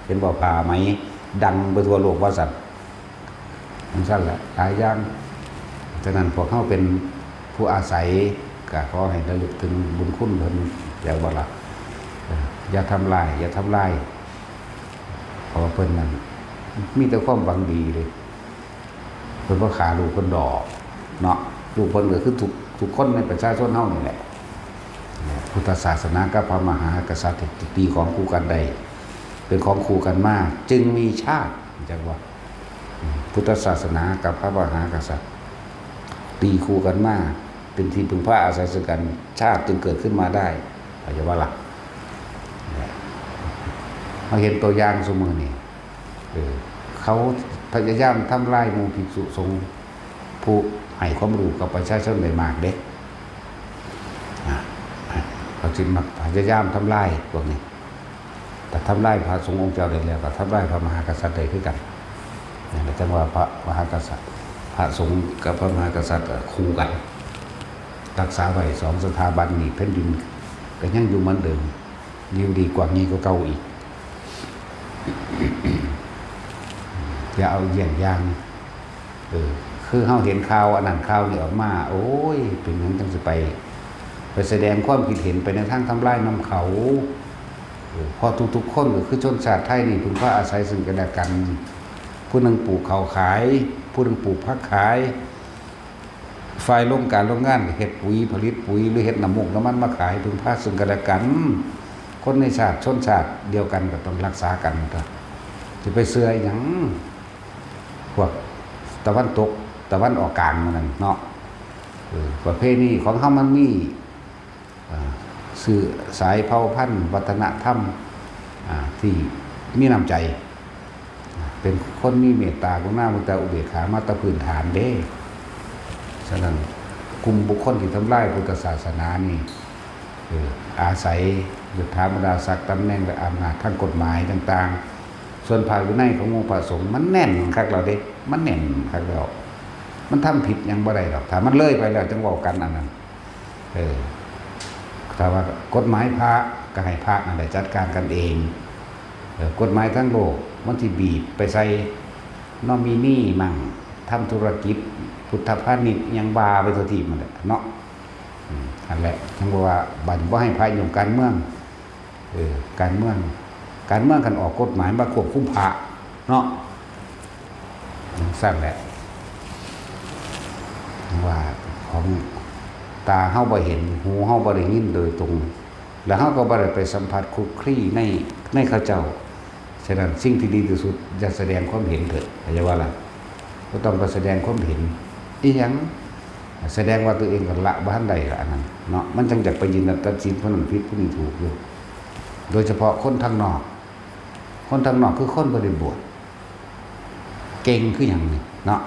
เป็นบ่อผ้าไหม ดังไปทั่วโลกว่าซั่น จั่งซั่นแหละ หลายอย่าง ฉะนั้นพวกเฮาเป็นผู้อาศัย ก็ขอให้ระลึกถึงบุญคุณเพิ่น แล้วบ่ล่ะ เออ อย่าทำลาย อย่าทำลาย เพราะว่าเพิ่นนั่นมีแต่ความหวังดีเลย เพิ่นบ่ฆ่าลูกเพิ่นดอก เนาะ ลูกเพิ่นก็คือทุก ทุกคนในประชาชนเฮานี่แหละ พุทธศาสนากับพระมหากษัตริย์ที่ตีของคู่กันได้ เป็นของคู่กันมา จึงมีชาติ จังว่า พุทธศาสนากับพระมหากษัตริย์ ตีคู่กันมา เป็นที่พึ่งพาอาศัยซึ่งกัน ชาติจึงเกิดขึ้นมาได้ เข้าใจบ่ล่ะ เนี่ย เราเห็นตัวอย่างซุมื้อนี้ เออ เขาพยายามทำลายหมู่ภิกษุสงฆ์ผู้ให้ความรู้กับประชาชนได้มากเด้ อ่ะ เขาสิมักพยายามทำลายพวกนี้ แต่ทำลายพระสงฆ์องค์เจ้าได้แล้ว ก็ทำลายพระมหากษัตริย์ได้คือกัน นั่นแหละจั่งว่าพระมหากษัตริย์ พระสงฆ์กับพระมหากษัตริย์ก็คู่กัน รักษาไว้สองสถาบันนี้ แผ่นดินก็ยังอยู่เหมือนเดิม อยู่ดีกว่านี้ก็เก่าอีก อย่าเอาเยี่ยงอย่าง เออ คือเฮาเห็นข่าวอันนั้นข่าวนี้ออกมา โอ้ย เป็นหยังจั่งสิไป ไปแสดงความคิดเห็นไปในทางทำลายนำเขา เออ เพราะทุกๆคนก็คือชนชาติไทยนี่พึ่งพาอาศัยซึ่งกันและกัน ผู้หนึ่งปลูกข้าวขาย ผู้หนึ่งปลูกผักขาย ฝ่ายโรงกานโรงงานก็เฮ็ดปุ๋ย ผลิตปุ๋ย หรือเฮ็ดน้ำมูกน้ำมันมาขาย พึ่งพาซึ่งกันและกัน คนในชาติชนชาติเดียวกันก็ต้องรักษากันตั๊ว สิไปเชื่อหยัง พวกตะวันตก ตะวันออกกลางหมู่นั่นเนาะ เออ ประเพณีของเฮามันมี อ่า เชื้อสายเผ่าพันธุ์ วัฒนธรรม อ่า ที่มีน้ำใจ อ่า เป็นคนมีเมตตากรุณา มุทิตา อุเบกขามาแต่พื้นฐานเด้ ฉะนั้นกลุ่มบุคคลที่ทำลายพุทธศาสนานี่ เออ อาศัยยศถาบรรดาศักดิ์ ตำแหน่ง และอำนาจทางกฎหมายต่างๆ ส่วนพระวินัยขององค์พระสงฆ์มันแน่นคักแล้วเด้ มันแน่นคักแล้ว มันทำผิดหยังบ่ได้ดอก ถ้ามันเลยไปแล้วจั่งเว้ากันอันนั้น เออ ถ้าว่ากฎหมายพระก็ให้พระนั่นแหละจัดการกันเอง เออ กฎหมายทั้งโลกมันสิบีบไปใส่นอมินีมั่ง ทำธุรกิจ พุทธพาณิชย์ อิหยังว่าไปทั่วทีปนั่นแหละเนาะ อืม นั่นแหละ จั่งบอกว่าบัดบ่ให้พระยุ่งการเมือง เออ การเมือง การเมืองคันออกกฎหมายมาควบคุมพระเนาะ จั่งซั่นแหละ ว่าของตาเฮาบ่เห็น หูเฮาบ่ได้ยินโดยตรง แล้วเฮาก็บ่ได้ไปสัมผัสคลุกคลีใน ในเขาเจ้า ฉะนั้นสิ่งที่ดีที่สุดอย่าแสดงความเห็นเถอะ เข้าใจบ่ล่ะ บ่ต้องไปแสดงความเห็น อีหยัง แสดงว่าตัวเองก็ละบ่ทันได้ละอันนั้นเนาะ มันจั่งอยากไปยืนตัดสินผู้นั้นผิดผู้นี้ถูกอยู่ โดยเฉพาะคนทางนอก คนทางนอกคือคนบ่ได้บวช เก่งคือหยังนี่เนาะ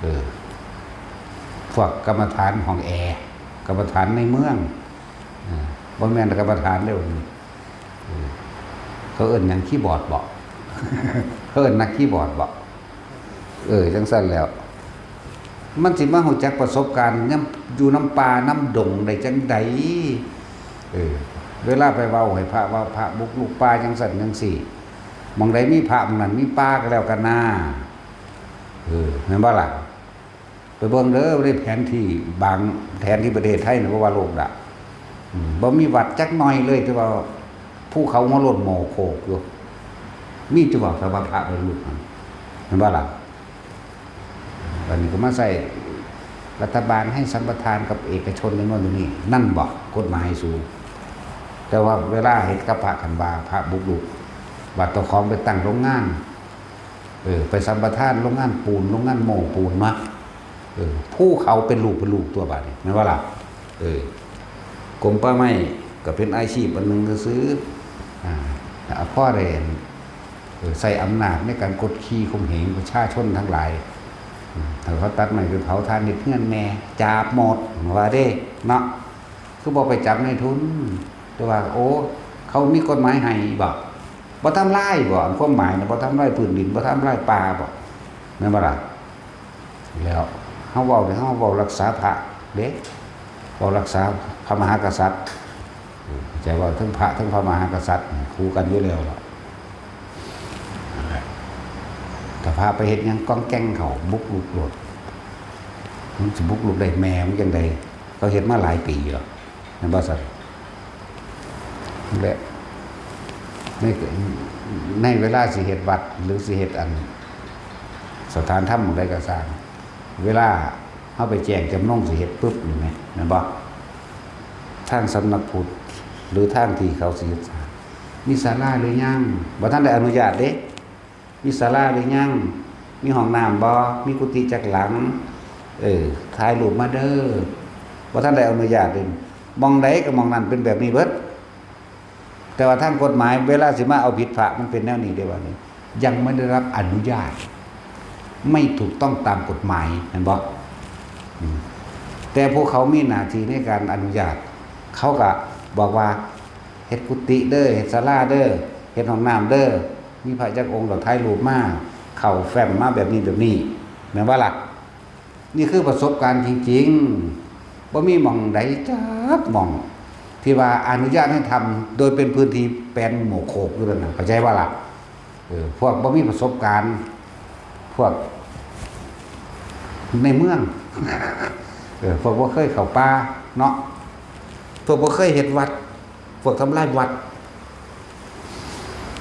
เออ พวกกรรมฐานห้องแอร์ กรรมฐานในเมือง เออ บ่แม่นกรรมฐานเด้อ เออ เขาเอิ้นหยัง คีย์บอร์ดบ่ เขาเอิ้นนักคีย์บอร์ดบ่ เออ จั่งซั่นแล้ว มันสิมารู้จักประสบการณ์ยามอยู่นำป่านำดงได้จั่งใด เออ เวลาไปเว้าให้พระว่าพระบุกรุกป่าจั่งซั่นจั่งซี้ หม่องใดมีพระหม่องนั้นมีป่าก็แล้วกันนา เออ แม่นบ่ล่ะ ไปเบิ่งเด้อในแผนที่บางแผนที่ประเทศไทยนี่ บ่ว่าโลกดะ อืม บ่มีวัดจักหน่อยเลย แต่ว่า ภูเขาหัวโล้นโมโคกอยู่ มีจะบอกสภาพพระเป็นลูกมันเห็นบ่ล่ะ อันนี้ก็มาใส่รัฐบาลให้สัมปทานกับเอกชนในโน่นอยู่นี่ นั่นบอกกฎหมายสูง แต่ว่าเวลาเห็นกับพระคันว่าพระบุกรุก ว่าเจ้าของไปตั้งโรงงาน เออ ไปสัมปทานโรงงานปูน โรงงานโม่ปูนมา เออ ภูเขาเป็นลูกเป็นลูกตัวบาดนี้แม่นบ่ล่ะ เออ กรมป่าไม้ก็เป็นอาชีพอันหนึ่งซื่อๆ อ่า แล้วพ่อได้ เออ ใช้อำนาจในการกดขี่ข่มเหงประชาชนทั้งหลาย อืม ถ้าเขาตัดไม้ไปเผาถ่านในเฮือนแม่ จับหมด ว่าเด้ เนาะ คือบ่ไปจับนายทุน แต่ว่า โอ้ เขามีกฎหมายให้บ่ บ่ทำลายบ่ อันความหมายนะ บ่ทำลายพื้นดิน บ่ทำลายป่าบ่ แม่นบ่ล่ะ แล้วเฮาเว้าเนี่ย เฮาเว้ารักษาพระเด้ เว้ารักษาพระมหากษัตริย์ เออ เข้าใจว่าทั้งพระทั้งพระมหากษัตริย์คู่กันอยู่แล้วล่ะ นั่นแหละ ถ้าพระไปเฮ็ดหยังก้องแก้งเขา บุกรุกโลด มันสิบุกรุกได้แม่มันจั่งใด เขาเฮ็ดมาหลายปีแล้ว แม่นบ่ซั่น และใน ในเวลาสิเฮ็ดวัด หรือสิเฮ็ดอัน สถานธรรมหม่องใดก็ซ่าง เวลาเฮาไปแจ้งจำนงสิเฮ็ดปึ๊บนี่แหม แม่นบ่ ทางสำนักพุทธ หรือทางที่เขาสิเฮ็ดสร้าง มีศาลาหรือยัง บ่ทันได้อนุญาตเด้ มีศาลาหรือยัง มีห้องน้ำบ่ มีกุฏิจักหลัง เออ ถ่ายรูปมาเด้อ บ่ทันได้อนุญาตเด้ หม่องใดก็หม่องนั้นเป็นแบบนี้เบิด แต่ว่าทางกฎหมายเวลาสิมาเอาผิดพระมันเป็นแนวนี้เด้ ว่านี่ ยังไม่ได้รับอนุญาต ไม่ถูกต้องตามกฎหมาย เห็นบ่ อืม แต่พวกเขามีหน้าที่ในการอนุญาต เขาก็บอกว่า เฮ็ดกุฏิเด้อ เฮ็ดศาลาเด้อ เฮ็ดห้องน้ำเด้อ มีพระจักองค์ดอก ถ่ายรูปมา เข้าแฟ้มมาแบบนี้แบบนี้ แม่นบ่ล่ะ นี่คือประสบการณ์จริงๆ บ่มีหม่องใดจักหม่อง ที่ว่าอนุญาตให้ทำโดยเป็นพื้นที่แปลนโมโคกอยู่นั่นน่ะ เข้าใจบ่ล่ะ เออ พวกบ่มีประสบการณ์ พวกในเมือง เออ พวกบ่เคยเข้าป่าเนาะ พวกบ่เคยเฮ็ดวัด พวกทำลายวัด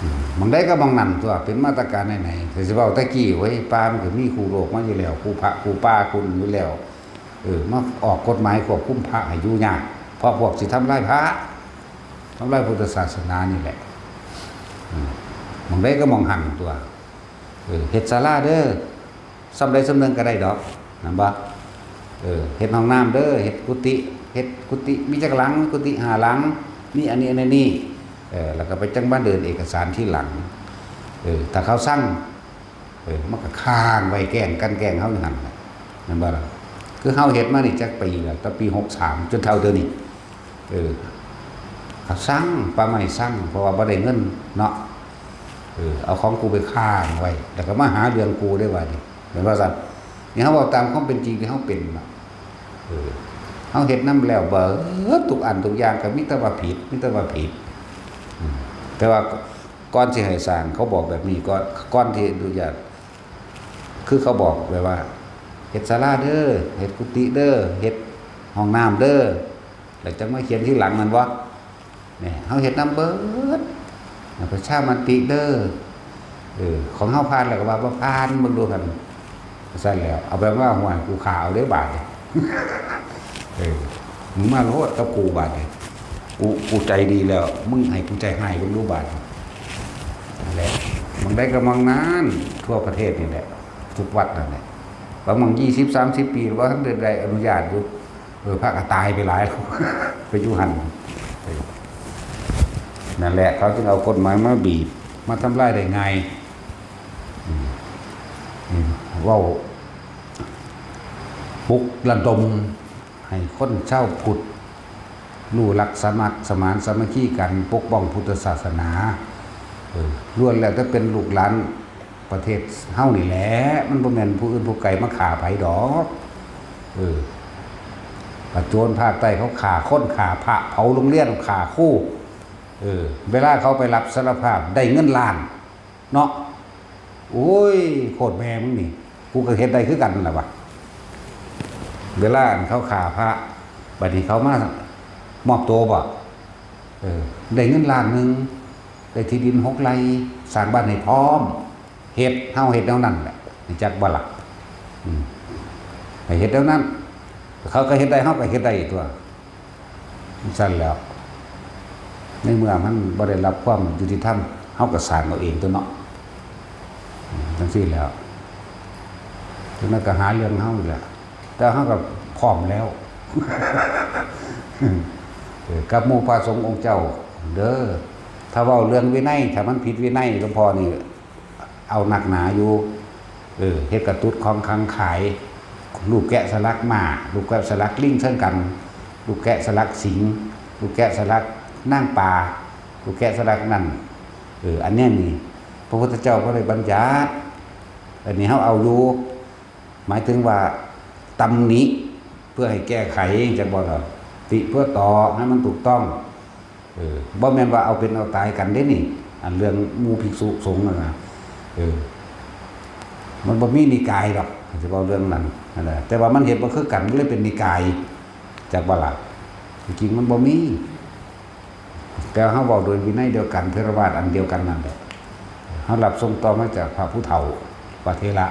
อืม หม่องใดก็หม่องนั้นตั๊ว เป็นมาตรการไหนๆ แต่สิเว้าแต่กี้เว้ย ป่ามันก็มีคู่โลกมาอยู่แล้ว คู่พระคู่ป่าคู่อยู่แล้ว เออ มาออกกฎหมายควบคุมพระให้อยู่ยาก เพราะพวกสิทำลายพระ ทำลายพุทธศาสนานี่แหละ อืม หม่องใดก็หม่องหั่นตั๊ว เออ เฮ็ดศาลาเด้อ ส่ำใดส่ำหนึ่งก็ได้ดอก แม่นบ่ เออ เฮ็ดห้องน้ำเด้อ เฮ็ดกุฏิ เฮ็ดกุฏิ มีจักหลัง มีกุฏิห้าหลัง มีอันนี้อันนี้ เออ แล้วก็ไปจั่งมาเดินเอกสารทีหลัง เออ ถ้าเขาสั่ง เออ มันก็ค้างไว้แกล้งกันแกล้งเฮาอยู่หั่นแหละ แม่นบ่ล่ะ คือเฮาเฮ็ดมานี่จักปีแล้ว แต่ปีหกสาม จนเท่าเดี๋ยวนี้ เออ เขาสั่ง ป่าไม้สั่ง เพราะว่าบ่ได้เงินเนาะ เออ เอาของกูไปค้างไว้ แล้วก็มาหาเรื่องกูได้ว่านี่ แม่นว่าซั่น นี่เฮาเว้าตามความเป็นจริงที่เฮาเป็นเนาะ เออ เฮาเฮ็ดนำแล้วเบิดทุกอันทุกอย่างก็มีแต่ว่าผิด มีแต่ว่าผิด อืม แต่ว่าก่อนสิให้สร้าง เขาบอกแบบนี้ ก่อน ก่อนที่อนุญาต คือเขาบอกแบบว่า เฮ็ดศาลาเด้อ เฮ็ดกุฏิเด้อ เฮ็ดห้องน้ำเด้อ แล้วจั่งมาเขียนทีหลัง แม่นบ่ นี่ เฮาเฮ็ดนำเบิด ประชามติเด้อ เออ ของเฮาผ่านแล้วก็ว่าบ่ผ่าน เบิ่งดูหั่น ซั่นแล้ว เอาแบบว่า ห่วย กูฆ่าเอาเด้อบาดนี้ เออ มึงมาโลดกับกูบาดนี้ กู กูใจดีแล้ว มึงให้กูใจฮ้ายเบิ่งดูบาดนี้ นั่นแหละ หม่องใดก็หม่องนั้น ทั่วประเทศนี่แหละ ทุกวัดนั่นแหละ บางหม่อง ยี่สิบ สามสิบ ปี บ่ทันได้อนุญาตอยู่ เออ พระก็ตายไปหลายแล้ว ไปอยู่หั่น เออ นั่นแหละ เขาจึงเอากฎหมายมาบีบ มาทำลายได้ง่าย อืม อืม เว้า ปลุกระดมให้คนชาวพุทธ รู้รักสมัครสมานสามัคคีกัน ปกป้องพุทธศาสนา เออ ล้วนแล้วแต่เป็นลูกหลานประเทศเฮานี่แหละ มันบ่แม่นผู้อื่นผู้ไกลมาฆ่าไผดอก เออ ประโจรภาคใต้เขาฆ่าคน ฆ่าพระ เผาโรงเรียน ฆ่าครู เออ เวลาเขาไปรับสารภาพได้เงินล้าน เนาะ โอ้ย โคตรแม่มึงนี่ กูก็เฮ็ดได้คือกันนั่นล่ะวะ เวลาอันเขาฆ่าพระ บัดนี้เขามามอบตัวบ่ เออ ได้เงินล้านหนึ่ง ได้ที่ดินหกไร่ สร้างบ้านให้พร้อม เฮ็ด เฮาเฮ็ดแนวนั้นแหละ รู้จักบ่ล่ะ อืม ให้เฮ็ดแนวนั้น เขาก็เฮ็ดได้ เฮาก็เฮ็ดได้ตั๊ว ซั่นแหล้ว ในเมื่อมันบ่ได้รับความยุติธรรม เฮาก็สร้างเอาเองตั๊วเนาะ จั่งซี้แหล้ว จั่งนั้นก็หาเรื่องเฮาอีกแหละ แต่เฮาก็พร้อมแล้ว เออ กับหมู่พระสงฆ์องค์เจ้า เด้อ ถ้าเว้าเรื่องวินัย ถ้ามันผิดวินัย หลวงพ่อนี่เอาหนักหนาอยู่ เออ เฮ็ดกระตุ้ดของขลังขาย รูปแกะสลักม้า รูปแกะสลักลิงเชิงกัน รูปแกะสลักสิงห์ รูปแกะสลักนางปลา รูปแกะสลักนั่น เออ อันเนี้ยนี่ พระพุทธเจ้าบ่ได้บัญญัติ อันนี้เฮาเอาอยู่ หมายถึงว่าตำหนิเพื่อให้แก้ไข จั่งบ่ล่ะ ติเพื่อต่อให้มันถูกต้อง เออ บ่แม่นว่าเอาเป็นเอาตายกันเด้นี่ อันเรื่องหมู่ภิกษุสงฆ์นั่นน่ะ เออ มันบ่มีนิกายดอก สิเว้าเรื่องนั้น นั่นแหละ แต่ว่ามันเฮ็ดบ่คือกัน มันเลยเป็นนิกาย จักบ่ล่ะ จริงๆมันบ่มี แต่เฮาเว้าโดยวินัยเดียวกัน เถรวาทอันเดียวกันนั่นแหละ เฮารับส่งต่อมาจากพระผู้เฒ่า พระเถระ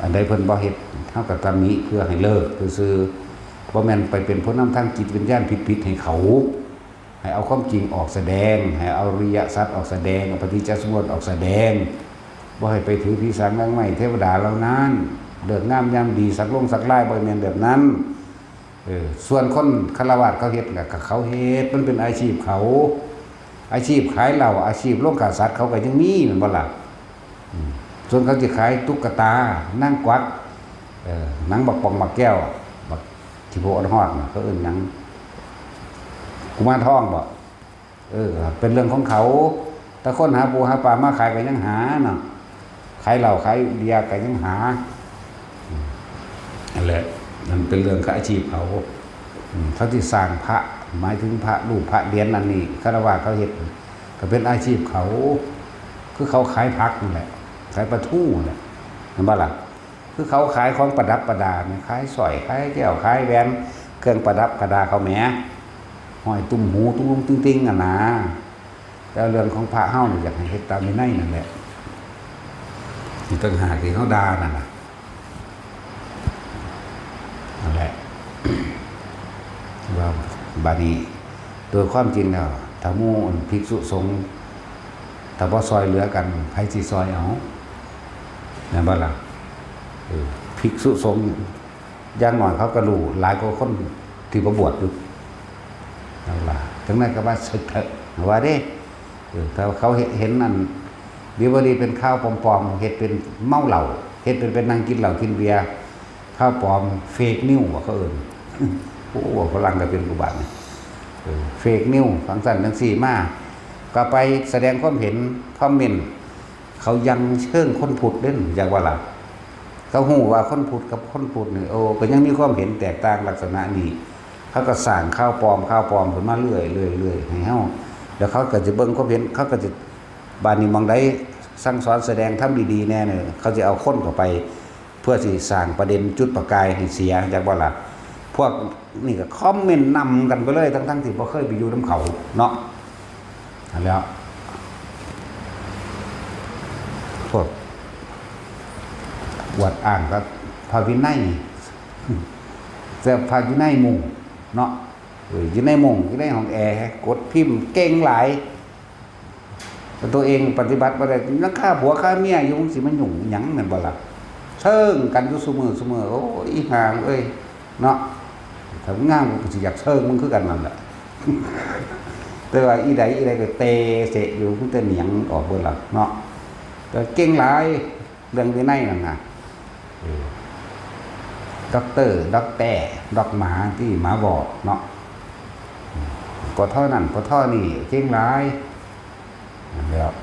อันใดเพิ่นบ่เฮ็ด เฮาก็ตำหนิเพื่อให้เลิกซื่อๆ บ่แม่นไปเป็นผู้นำทางจิตวิญญาณผิดๆให้เขา ให้เอาความจริงออกแสดง ให้เอาอริยสัจออกแสดง เอาปฏิจจสมุปบาทออกแสดง บ่ให้ไปถือผีสางนางไม้เทวดาเหล่านั้น เลิกงามยามดี สักลงสักลาย บ่แม่นแบบนั้น เออ ส่วนคนฆราวาสเขาเฮ็ดน่ะ ก็เขาเฮ็ด มันเป็นอาชีพเขา อาชีพขายเหล้า อาชีพลงฆ่าสัตว์เขาก็ยังมี แม่นบ่ล่ะ อืม ส่วนเขาสิขายตุ๊กตา นางกวัก เออ หนังบักป่องบักแก้ว บักขี้โพดฮอดน่ะ เขาเอิ้นหยัง กุมารทองบ่ เออ เป็นเรื่องของเขา แต่คนหาปูหาปลามาขายก็ยังหาเนาะ ขายเหล้าขายเบียร์ก็ยังหา อืม นั่นแหละ มันเป็นเรื่องของอาชีพเขา อืม เขาสิสร้างพระ หมายถึงพระรูปพระเหรียญนั่นนี่ ฆราวาสเขาเฮ็ด ก็เป็นอาชีพเขา คือเขาขายผักนั่นแหละ ขายปลาทูนั่นแหละ เห็นบ่ล่ะ คือเขาขายของประดับประดาเนี่ย ขายสร้อย ขายแก้ว ขายแหวน เครื่องประดับประดาเขาแหม ห้อยตุ้มหูตุ้งตุ้งติ้งๆ อะนะ แต่เรื่องของพระเฮานี่อยากให้เฮ็ดตามวินัยนั่นแหละ นี่ต่างหากที่เขาด่านั่นน่ะ นั่นแหละ ว่าบาดนี้ โดยความจริงแล้ว ถ้าหมู่ภิกษุสงฆ์ ถ้าบ่ซอยเหลือกัน ไผสิซอยเอา แม่นบ่ล่ะ เออ ภิกษุสงฆ์ อย่างน้อยเขาก็รู้หลายกว่าคนที่บ่บวชอยู่ นั่นล่ะ จั่งนั้นก็ว่าเสิกเถาะ ว่าเด้ เออ ถ้าเขาเห็น เห็นนั่น ดีบ่ดีเป็นข่าวปลอมๆ เฮ็ดเป็นเมาเหล้า เฮ็ดเป็น เป็นนั่งกินเหล้ากินเบียร์ ข่าวปลอม เฟกนิวส์ ว่าเขาเอิ้น โอ้ ฝรั่งก็เป็นกูบาดนี่ เออ เฟกนิวส์ จั่งซั้นจั่งซี้มา ก็ไปแสดงความเห็น คอมเมนต์ เขายังเชิงคนพุทธเด้ อยากว่าล่ะ เขาฮู้ว่าคนพุทธกับคนพุทธนี่ โอ้ ก็ยังมีความเห็นแตกต่างลักษณะนี้ เขาก็สร้างข่าวปลอม ข่าวปลอมขึ้นมาเรื่อยๆ เรื่อยๆ ให้เฮา แล้วเขาก็จะเบิ่งความเห็น เขาก็จะ บาดนี้หม่องใดสั่งสอนแสดงธรรมดีๆ แน่เนี่ย เขาจะเอาคนเข้าไป เพื่อสิสร้างประเด็นจุดประกายให้เสีย อยากว่าล่ะ พวกนี่ก็คอมเมนต์นำกันไปเลย ทั้งๆ ที่บ่เคยไปอยู่นำเขาเนาะ นั่นแหล้ว พวกอวดอ้างกับพระวินัย แต่พระวินัยมุงเนาะ เออ อยู่ในมุง อยู่ในห้องแอร์ กดพิมพ์เก่งหลาย แต่ตัวเองปฏิบัติบ่ได้ ยังฆ่าผัวฆ่าเมียอยู่ มึงสิมายุ่งหยัง แม่นบ่ล่ะ เชิงกันอยู่ซุมื้อซุมื้อ โอ้ย อีห่าเอ้ย เนาะ ถ้ามึงงามกูก็สิอยากเชิงมึงคือกันนั่นแหละ แต่ว่าอีใดอีใดก็เตะเสะอยู่ มึงแต่เหนียงออกเบิดล่ะเนาะ แต่เก่งหลาย เรื่องวินัยนั่นน่ะ เออ ด็อกเตอร์ ด็อกแต้ ด็อกหมา ที่หมาบอกเนาะ ปอทอนั่น ปอทอนี่ เก่งหลาย นั่นแหละ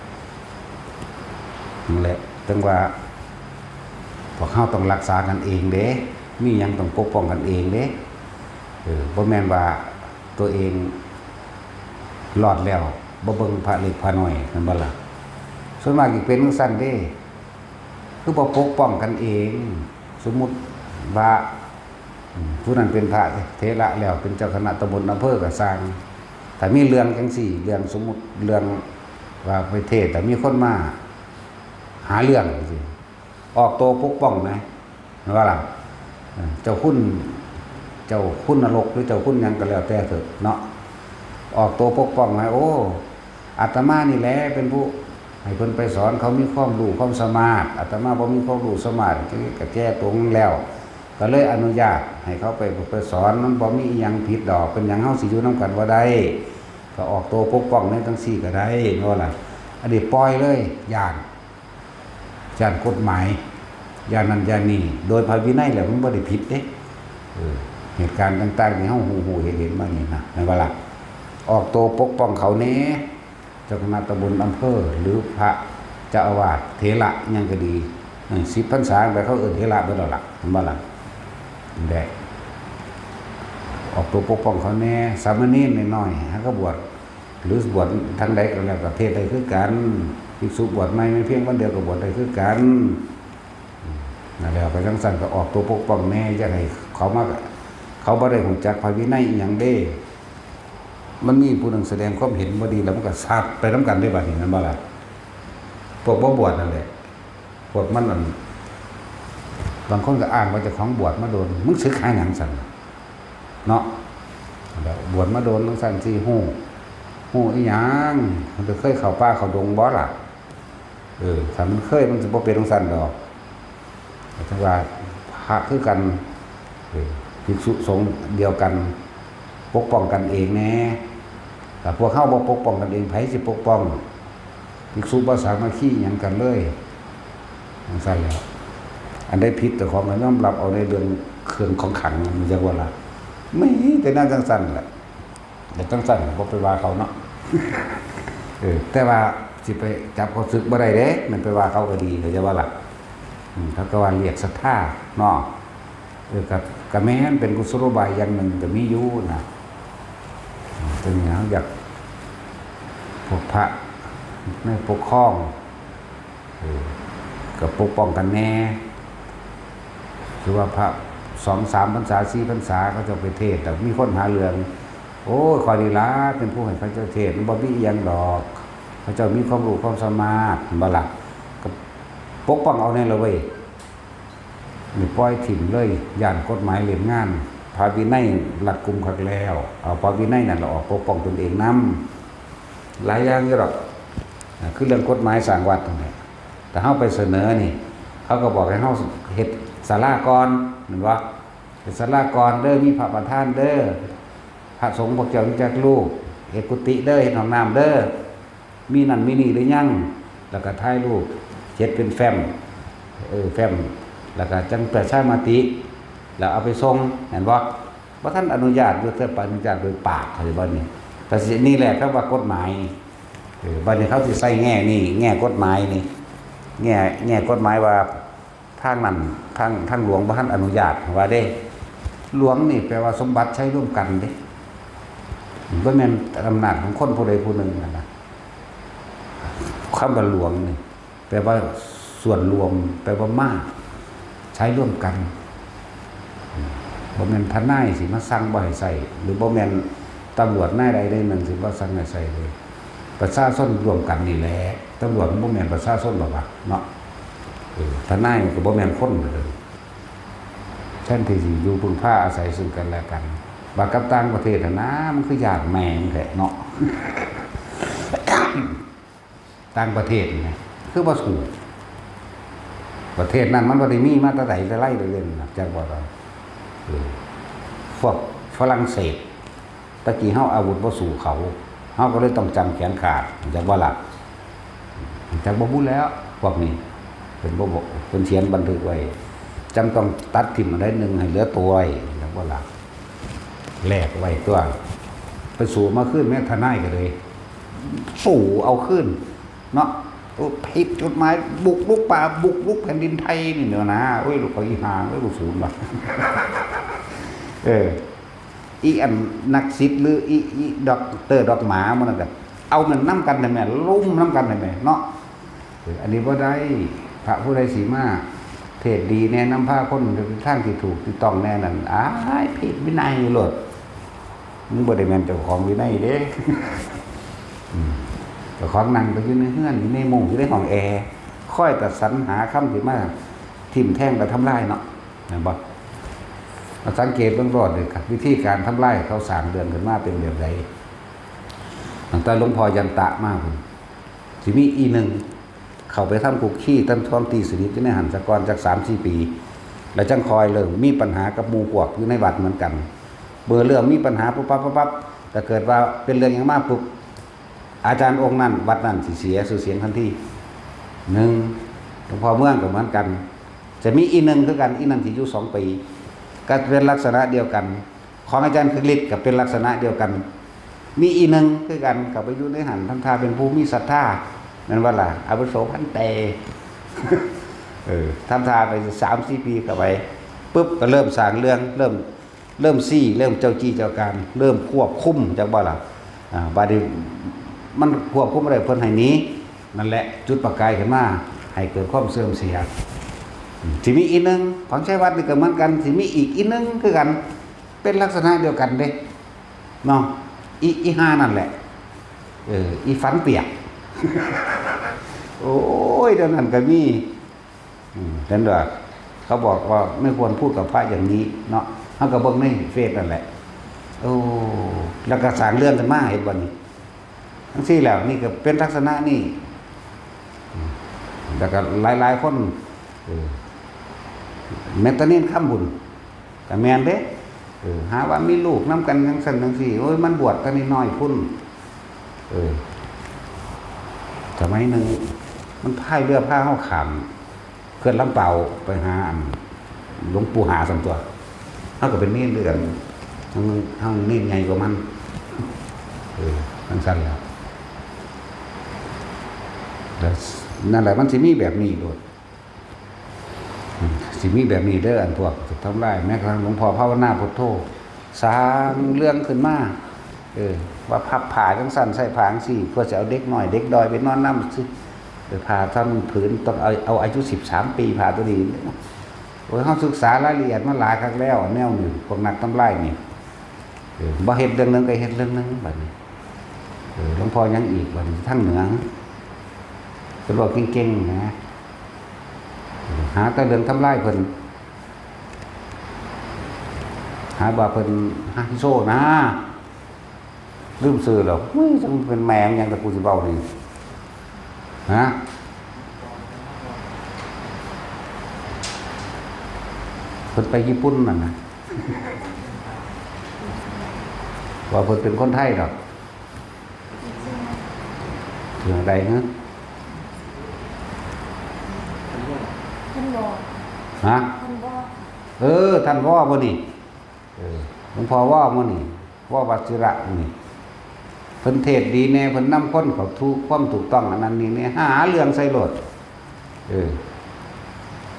นั่นแหละ จั่งว่า พวกเฮาต้องรักษากันเองเด้ มีหยังต้องปกป้องกันเองเด้ เออ บ่แม่นว่าตัวเองรอดแล้ว บ่เบิ่งพระเล็กพระน้อย แม่นบ่ล่ะ ส่วนมากสิเป็นจั่งซั้นเด้ คือบ่ปกป้องกันเอง สมมุติว่า อืม ผู้นั้นเป็นพระเถระแล้ว เป็นเจ้าคณะตำบลอำเภอก็ซ่าง ถ้ามีเรื่องจังซี่ เรื่องสมมุติ เรื่องว่าไปเทศน์ แต่มีคนมาหาเรื่องจังซี่ ออกตัวปกป้องไหม แม่นบ่ล่ะ เออ เจ้าคุณ เจ้าคุณนรก หรือเจ้าคุณหยังก็แล้วแต่เถอะเนาะ ออกตัวปกป้องไหม โอ้ อาตมานี่แหละเป็นผู้ให้เพิ่นไปสอน เขามีความรู้ความสามารถ อาตมาบ่มีความรู้สามารถ ก็แก้ตัวนั้นแล้ว ก็เลยอนุญาตให้เขาไป ไปสอน มันบ่มีอิหยังผิดดอก เป็นหยังเฮาสิอยู่นำกันบ่ได้ ก็ออกตัวปกป้องในจังซี่ก็ได้ แม่นบ่ล่ะ อันนี้ปล่อยเลย ย้าน ย้านกฎหมาย ย้านนั่นย้านนี่ โดยพระวินัยแหละ มันบ่ได้ผิดเด้ เออ เหตุการณ์ต่างๆที่เฮาฮู้ๆเห็นๆมานี่นะ แม่นบ่ล่ะ ออกตัวปกป้องเขาแหน่ เจ้าคณะตำบลอำเภอ หรือพระเจ้าอาวาส เถระหยังก็ดี เออ สิบพรรษาไป เขาเอิ้นเถระเบิดแล้วล่ะ แม่นบ่ล่ะ นั่นแหละ ออกตัวปกป้องเขาแหน่ สามเณรน้อยๆ หาก็บวช หรือบวชทางใดก็แล้ว ก็เทศน์ได้คือกัน ภิกษุบวชใหม่แม่นเพียงวันเดียวก็บวชได้คือกัน นั่นแหละ ก็จังซั่นก็ออกตัวปกป้องแหน่ อย่าให้เขามา เขาบ่ได้รู้จักพระวินัยอิหยังเด้ มันมีผู้หนึ่งแสดงความเห็นบ่ดี แล้วมันก็ซัดไปนำกันเด้ บัดนี้ แม่นบ่ล่ะ พวกบ่บวชนั่นแหละ พวกมันนั่น บางคนก็อ้างว่าเจ้าของบวชมาโดน มึงสึกหาหยังซั่น เนาะ บวชมาโดนจังซั่นสิฮู้ ฮู้อีหยัง มันเคยเข้าป่าเข้าดงบ่ล่ะ เออ ถ้ามันเคย มันสิบ่เป็นจังซั่นดอก แต่ว่าพระคือกัน เออ ภิกษุสงฆ์เดียวกัน ปกป้องกันเองแหน่ ถ้าพวกเฮาบ่ปกป้องกันเอง ไผสิปกป้อง ภิกษุบ่สามัคคีหยังกันเลย จังซั่นแหละ อันใดผิดเจ้าของก็ยอมรับเอาในเรื่องเครื่องของขลัง มันจั่งว่าล่ะ มีแต่แนวจังซั่นแหละ แต่จังซั่นบ่ไปว่าเขาเนาะ เออ แต่ว่าสิไปจับเขาสึกบ่ได้เด้ แม่นไปว่าเขาก็ดี เข้าใจบ่ล่ะ อืม เขาก็ว่าเรียกศรัทธาเนาะ เออ ก็ ก็แม่นเป็นกุศโลบายอย่างหนึ่งก็มีอยู่นะ อืม เป็นหยังอยาก พวกพระในปกครอง เออ ก็ปกป้องกันแหน่ คือว่าพระสองสามพรรษา สี่พรรษา เขาเจ้าไปเทศน์ แต่มีคนหาเรื่อง โอ้ย ข้อยนี่ล่ะเป็นผู้ให้เขาเจ้าเทศน์ มันบ่มีอิหยังดอก เขาเจ้ามีความรู้ความสามารถ แม่นบ่ล่ะ ก็ปกป้องเอาแหน่ละเว้ย นี่ปล่อยถิ่มเลย ย้านกฎหมายเล่นงาน พระวินัยรัดกุมคักแล้ว เอาพระวินัยนั่นล่ะออกปกป้องตนเองนำ หลายอย่างอยู่ดอก อ่า คือเรื่องกฎหมายสร้างวัดนั่นแหละ แต่เฮาไปเสนอนี่ เขาก็บอกให้เฮาเฮ็ดศาลาก่อน แม่นบ่ เฮ็ดศาลาก่อนเด้อ มีพระประธานเด้อ พระสงฆ์พวกเจ้ามีจักรูป เฮ็ดกุฏิเด้อ เฮ็ดห้องน้ำเด้อ มีนั่นมีนี่หรือยัง แล้วก็ถ่ายรูป เฮ็ดเป็นแฟ้ม เออ แฟ้ม แล้วก็จั่งประชามติ แล้วเอาไปส่ง แม่นบ่ บ่ทันอนุญาตอยู่ แต่อนุญาตโดยปาก เข้าใจบ่นี่ แต่สิ นี่แหละคำว่ากฎหมาย เออ บัดนี้เขาสิใส่แง่นี่ แง่กฎหมายนี่ แง่ แง่กฎหมายว่าทางนั้น ทาง ทางหลวงบ่ทันอนุญาต ว่าเด้ หลวงนี่แปลว่าสมบัติใช้ร่วมกันเด้ บ่แม่นอำนาจของคนผู้ใดผู้หนึ่งนั่นนะ คำว่าหลวงนี่ แปลว่าส่วนรวม แปลว่ามาก ใช้ร่วมกัน บ่แม่นทนายสิมาสั่งบ่ให้ใช้ หรือบ่แม่นตำรวจนายใดนายหนึ่งสิมาสั่งให้ใช้เลย ประชาชนร่วมกันนี่แหละ ตำรวจมันบ่แม่นประชาชนหรอกวะเนาะ เออ ทนายมันก็บ่แม่นคนเลย แทนที่สิอยู่พึ่งพาอาศัยซึ่งกันและกัน บัดกับต่างประเทศหั้นนะ มันคือย้านแม่มันแท้เนาะ ต่างประเทศนี่นะ คือบ่สู้ ประเทศนั้นมันบ่ได้มีมาแต่ใดแต่ไรเลยเด้นะ จักว่า เออ พวกฝรั่งเศส ตะกี้เฮาอาวุธบ่สู้เขา เฮาก็เลยต้องจำแขนขาด จักบ่ล่ะ จักบ่พูดแล้ว พวกนี้ เพิ่นบ่บอก เพิ่นเขียนบันทึกไว้ จำต้องตัดทิ่มอันใดหนึ่งให้เหลือตัวไว้ จักบ่ล่ะ แลกไว้ตัว ไปสู้มาคืนแม่ทนายก็เลย สู้เอาคืน เนาะ โอ้ ผิดกฎหมาย บุกรุกป่า บุกรุกแผ่นดินไทยนี่เนาะนะ โอ้ย ลูกเขาอีห่า โอ้ย ลูกศูนย์ว่ะ เออ อีอันนักศิษย์หรืออี อีด็อกเตอร์ด็อกหมามันนั่นก็เอามันนำกันได้แม่ ลุ่มนำกันได้แม่เนาะ เออ อันนี้บ่ได้ พระผู้ใดสิมาเทศน์ดีแนะนำพาคนไปทางที่ถูกที่ต้องแน่นั่น อ้าย ผิดวินัยโลด มึงบ่ได้แม่นเจ้าของวินัยเด้ อืม เจ้าของนั่งไปอยู่ในเฮือน อยู่ในมุ้ง อยู่ในห้องแอร์ คอยแต่สรรหาคำที่มาทิ่มแทงและทำลายเนาะ แม่นบ่ มาสังเกตเบิ่งโลดเด้อครับ วิธีการทำลายเขาสร้างเรื่องขึ้นมาเป็นแบบใด ตั้งแต่หลวงพ่อยันตะมาพุ้น สิมีอีหนึ่ง เข้าไปทำคุกคีตั้งท้องตีสนิทอยู่ในหั้นซะก่อนจักสามสี่ปี แล้วจั่งค่อยเริ่มมีปัญหากับหมู่พวกอยู่ในวัดเหมือนกัน เมื่อเริ่มมีปัญหาปุ๊บปั๊บปุ๊บปั๊บ ถ้าเกิดว่าเป็นเรื่องหยังมาปุ๊บ อาจารย์องค์นั้นวัดนั้นสิเสียชื่อเสียงทันที หนึ่ง หลวงพ่อเมืองก็เหมือนกัน จะมีอีหนึ่งคือกัน อีนั่นสิอยู่สองปี ก็เป็นลักษณะเดียวกัน ของอาจารย์คึกฤทธิ์ก็เป็นลักษณะเดียวกัน มีอีหนึ่งคือกัน ก็ไปอยู่ในหั้น ทำท่าเป็นผู้มีศรัทธา แม่นบ่ล่ะ อาวุโสพันเต เออ ทำท่าไปสามสี่ปีเข้าไป ปุ๊บ ก็เริ่มสร้างเรื่อง เริ่ม เริ่มซี้ เริ่มเจ้ากี้เจ้าการ เริ่มควบคุม จักบ่ล่ะ อ่า บาดนี้มันควบคุมบ่ได้ เพิ่นให้หนี นั่นแหละ จุดประกายขึ้นมา ให้เกิดความเสื่อมเสีย อืม สิมีอีหนึ่ง ของชัยวัฒน์นี่ก็เหมือนกัน สิมีอีกอีหนึ่งคือกัน เป็นลักษณะเดียวกันเด้ เนาะ อี อีห่านั่นแหละ เออ อีฝันเปียก โอ้ย เดี๋ยวนั้นก็มี อืม เห็นบ่ เขาบอกว่าไม่ควรพูดกับพระอย่างนี้เนาะ เฮาก็เบิ่งในเฟซนั่นแหละ โอ้ แล้วก็สร้างเรื่องขึ้นมา เห็นบ่นี่ จั่งซี้แล้ว นี่ก็เป็นลักษณะนี้ อืม แล้วก็หลายๆคน เออ แม้แต่เณรคำบุญ ก็แม่นเด้ เออ หาว่ามีลูกนำกันจั่งซั้นจั่งซี้ โอ้ย มันบวชแต่น้อยๆพุ้น เออ สมัยหนึ่ง มันพายเรือพาเฮาข้ามเขื่อนลำปาวไปหาอันหลวงปู่หาซั่นตั๊ว เฮาก็เป็นเณรด้วยกัน เฮา เฮาเณรใหญ่กว่ามัน เออ จั่งซั้นแหละ แล้วนั่นแหละ มันสิมีแบบนี้โลด อืม สิมีแบบนี้เด้อ อันพวกทำลาย แม้กระทั่งหลวงพ่อภาวนาพุทโธ สร้างเรื่องขึ้นมา เออ ว่าพับผ้าจั่งซั้น ใส่ผ้าจั่งซี้ เพื่อจะเอาเด็กน้อยเด็กด้อยไปนอนนำ ซื้อ เออ ผ้าทำผืนต้องเอา เอาอายุสิบสามปี ผ้าตัวนี้ โอ้ย เฮาศึกษารายละเอียดมาหลายคักแล้ว แนวนี้ พวกนักทำลายนี่ เออ บ่เฮ็ดเรื่องหนึ่งก็เฮ็ดเรื่องหนึ่ง บัดนี้ เออ หลวงพ่อยังอีก บัดนี้ ทางเหนือ เพิ่นเว้าเก่งๆนะ เออ หาแต่เรื่องทำลายเพิ่น หาว่าเพิ่นไฮโซนะ ลืมชื่อแล้ว เฮ้ย จั่งเป็นแม่มันหยัง แต่กูสิเว้านี่ ฮะ เพิ่นไปญี่ปุ่นนั่นนะ ว่าเพิ่นเป็นคนไทยดอก เรื่องใดฮะ ท่านบอก ฮะ ท่านบอก เออ ท่านวอบ่นี่ เออ หลวงพ่อวอบ่นี่ วอวัชิระนี่ เพิ่นเทศน์ดีแน่ เพิ่นนำคนเข้าถูก ความถูกต้อง อันนั้นนี่แน่ หาเรื่องใส่โลด เออ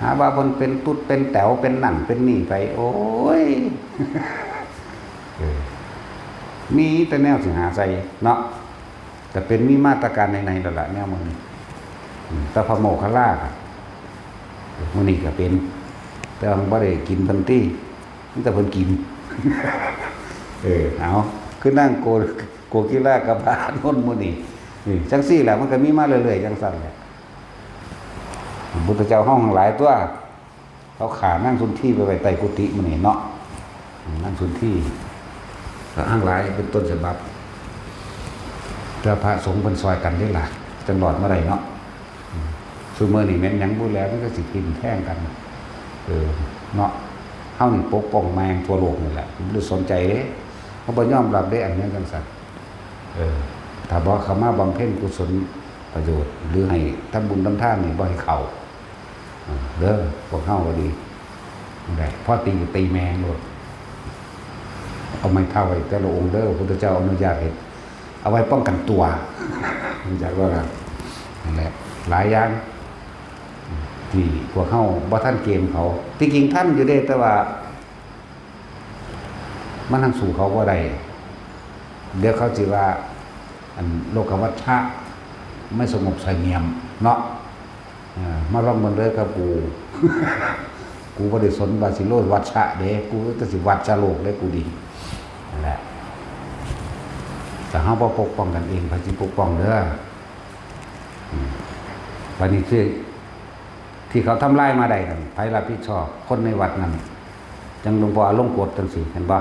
หาว่าเพิ่นเป็นตุ๊ดเป็นแต๋ว เป็นนั่นเป็นนี่ไป โอ้ย เออ มีแต่แนวสิหาใส่เนาะ แต่เป็นมีมาตรการในๆแล้วล่ะ แนวมื้อนี้ อืม แต่พระโมคคัลลา มื้อนี้ก็เป็น แต่ว่าบ่ได้กินเพิ่นติ มีแต่เพิ่นกิน เออ เอา คือนั่งโก โกกิลากับพระอานนท์มื้อนี้ นี่ จั่งซี้แหละ มันก็มีมาเรื่อยๆ จั่งซั้นแหละ พุทธเจ้าเฮาทั้งหลายตั๊ว เขาฆ่านางสุนทรีไปไว้ใต้กุฏิมื้อนี้เนาะ นางสุนทรี ก็อ้างหลายเป็นต้นฉบับ แต่พระสงฆ์เพิ่นซอยกันเด้ล่ะ จั่งรอดมาได้เนาะ อืม ซุมื้อนี้แม่นหยังบ่แล้ว มันก็สิทิ่มแทงกัน เออ เนาะ เฮานี่ปกป้องแม่งทั่วโลกนี่แหละ บ่ได้สนใจเด้ เฮาบ่ยอมรับเด้ อันนี้จั่งซั้น เออ ถ้าบ่เข้ามาบำเพ็ญกุศลประโยชน์ หรือให้ทำบุญทำทานนี่บ่ให้เข้า เออ เด้อ พวกเฮาก็ดี ได้ พอตีก็ตีแม่งโลด เอาไม้เท้าไว้แต่ละองค์เด้อ พุทธเจ้าอนุญาตให้ เอาไว้ป้องกันตัว รู้จักบ่ล่ะ นั่นแหละ หลายอย่าง ที่พวกเฮาบ่ทันเกณฑ์เขา ที่จริงทันอยู่เด้ แต่ว่า มันยังสู้เขาบ่ได้ เดี๋ยวเขาสิว่า อันโลกวัชชะ ไม่สงบเสงี่ยมเนาะ เออ มาลองเบิ่งเด้อครับกู กูบ่ได้สนว่าสิโลกวัชชะเด้ กูแต่สิวัชชะโลกเด้กูดี นั่นแหละ เฮาบ่ปกป้องกันเอง ไผสิปกป้องเด้อ อืม บัดนี้ที่ ที่เขาทำลายมาได้นั่น ไผรับผิดชอบ คนในวัดนั่น จั่งหลวงพ่ออลงกฎจั่งซี้ เห็นบ่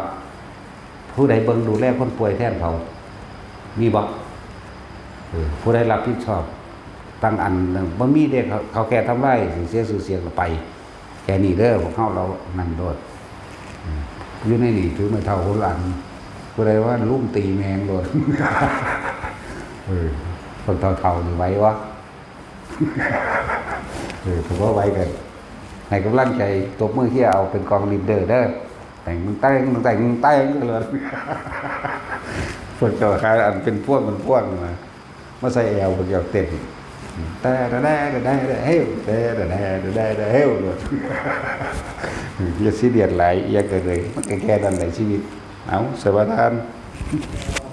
ผู้ใดเบิ่งดูแลคนป่วยแทนเขา มีบ่ เออ ผู้ใดรับผิดชอบ ตั้งอันนั้นบ่มีเด้ เขา เขาแค่ทำลาย สิเสียชื่อเสียงก็ไป แค่นี้เด้อ พวกเฮาเรานั่นโลด อืม อยู่ในนี่ถือไม้เท้าคนละอัน ผู้ใดว่าลุมตีแม่งโลด เออ คนเฒ่าๆนี่ไหววะ เออ ถือว่าไหวกัน ให้กำลังใจ ตบมือเชียร์เอา เป็นกองลีดเดอร์เด้อ แต่งมึงแต่ง มึงแต่ง มึงแต่งกันเลย พวกเจ้าขายอันเป็นพวกเป็นพวกมา มาใส่แอวพวกเจ้าเต้น แต่แต่แต่แต่แต่เฮ้ย แต่แต่แต่แต่แต่เฮ้ยเลย อย่าซีเรียสหลาย เอียงกันเลย มันก็แค่นั้นแหละชีวิต เอา สวัสดี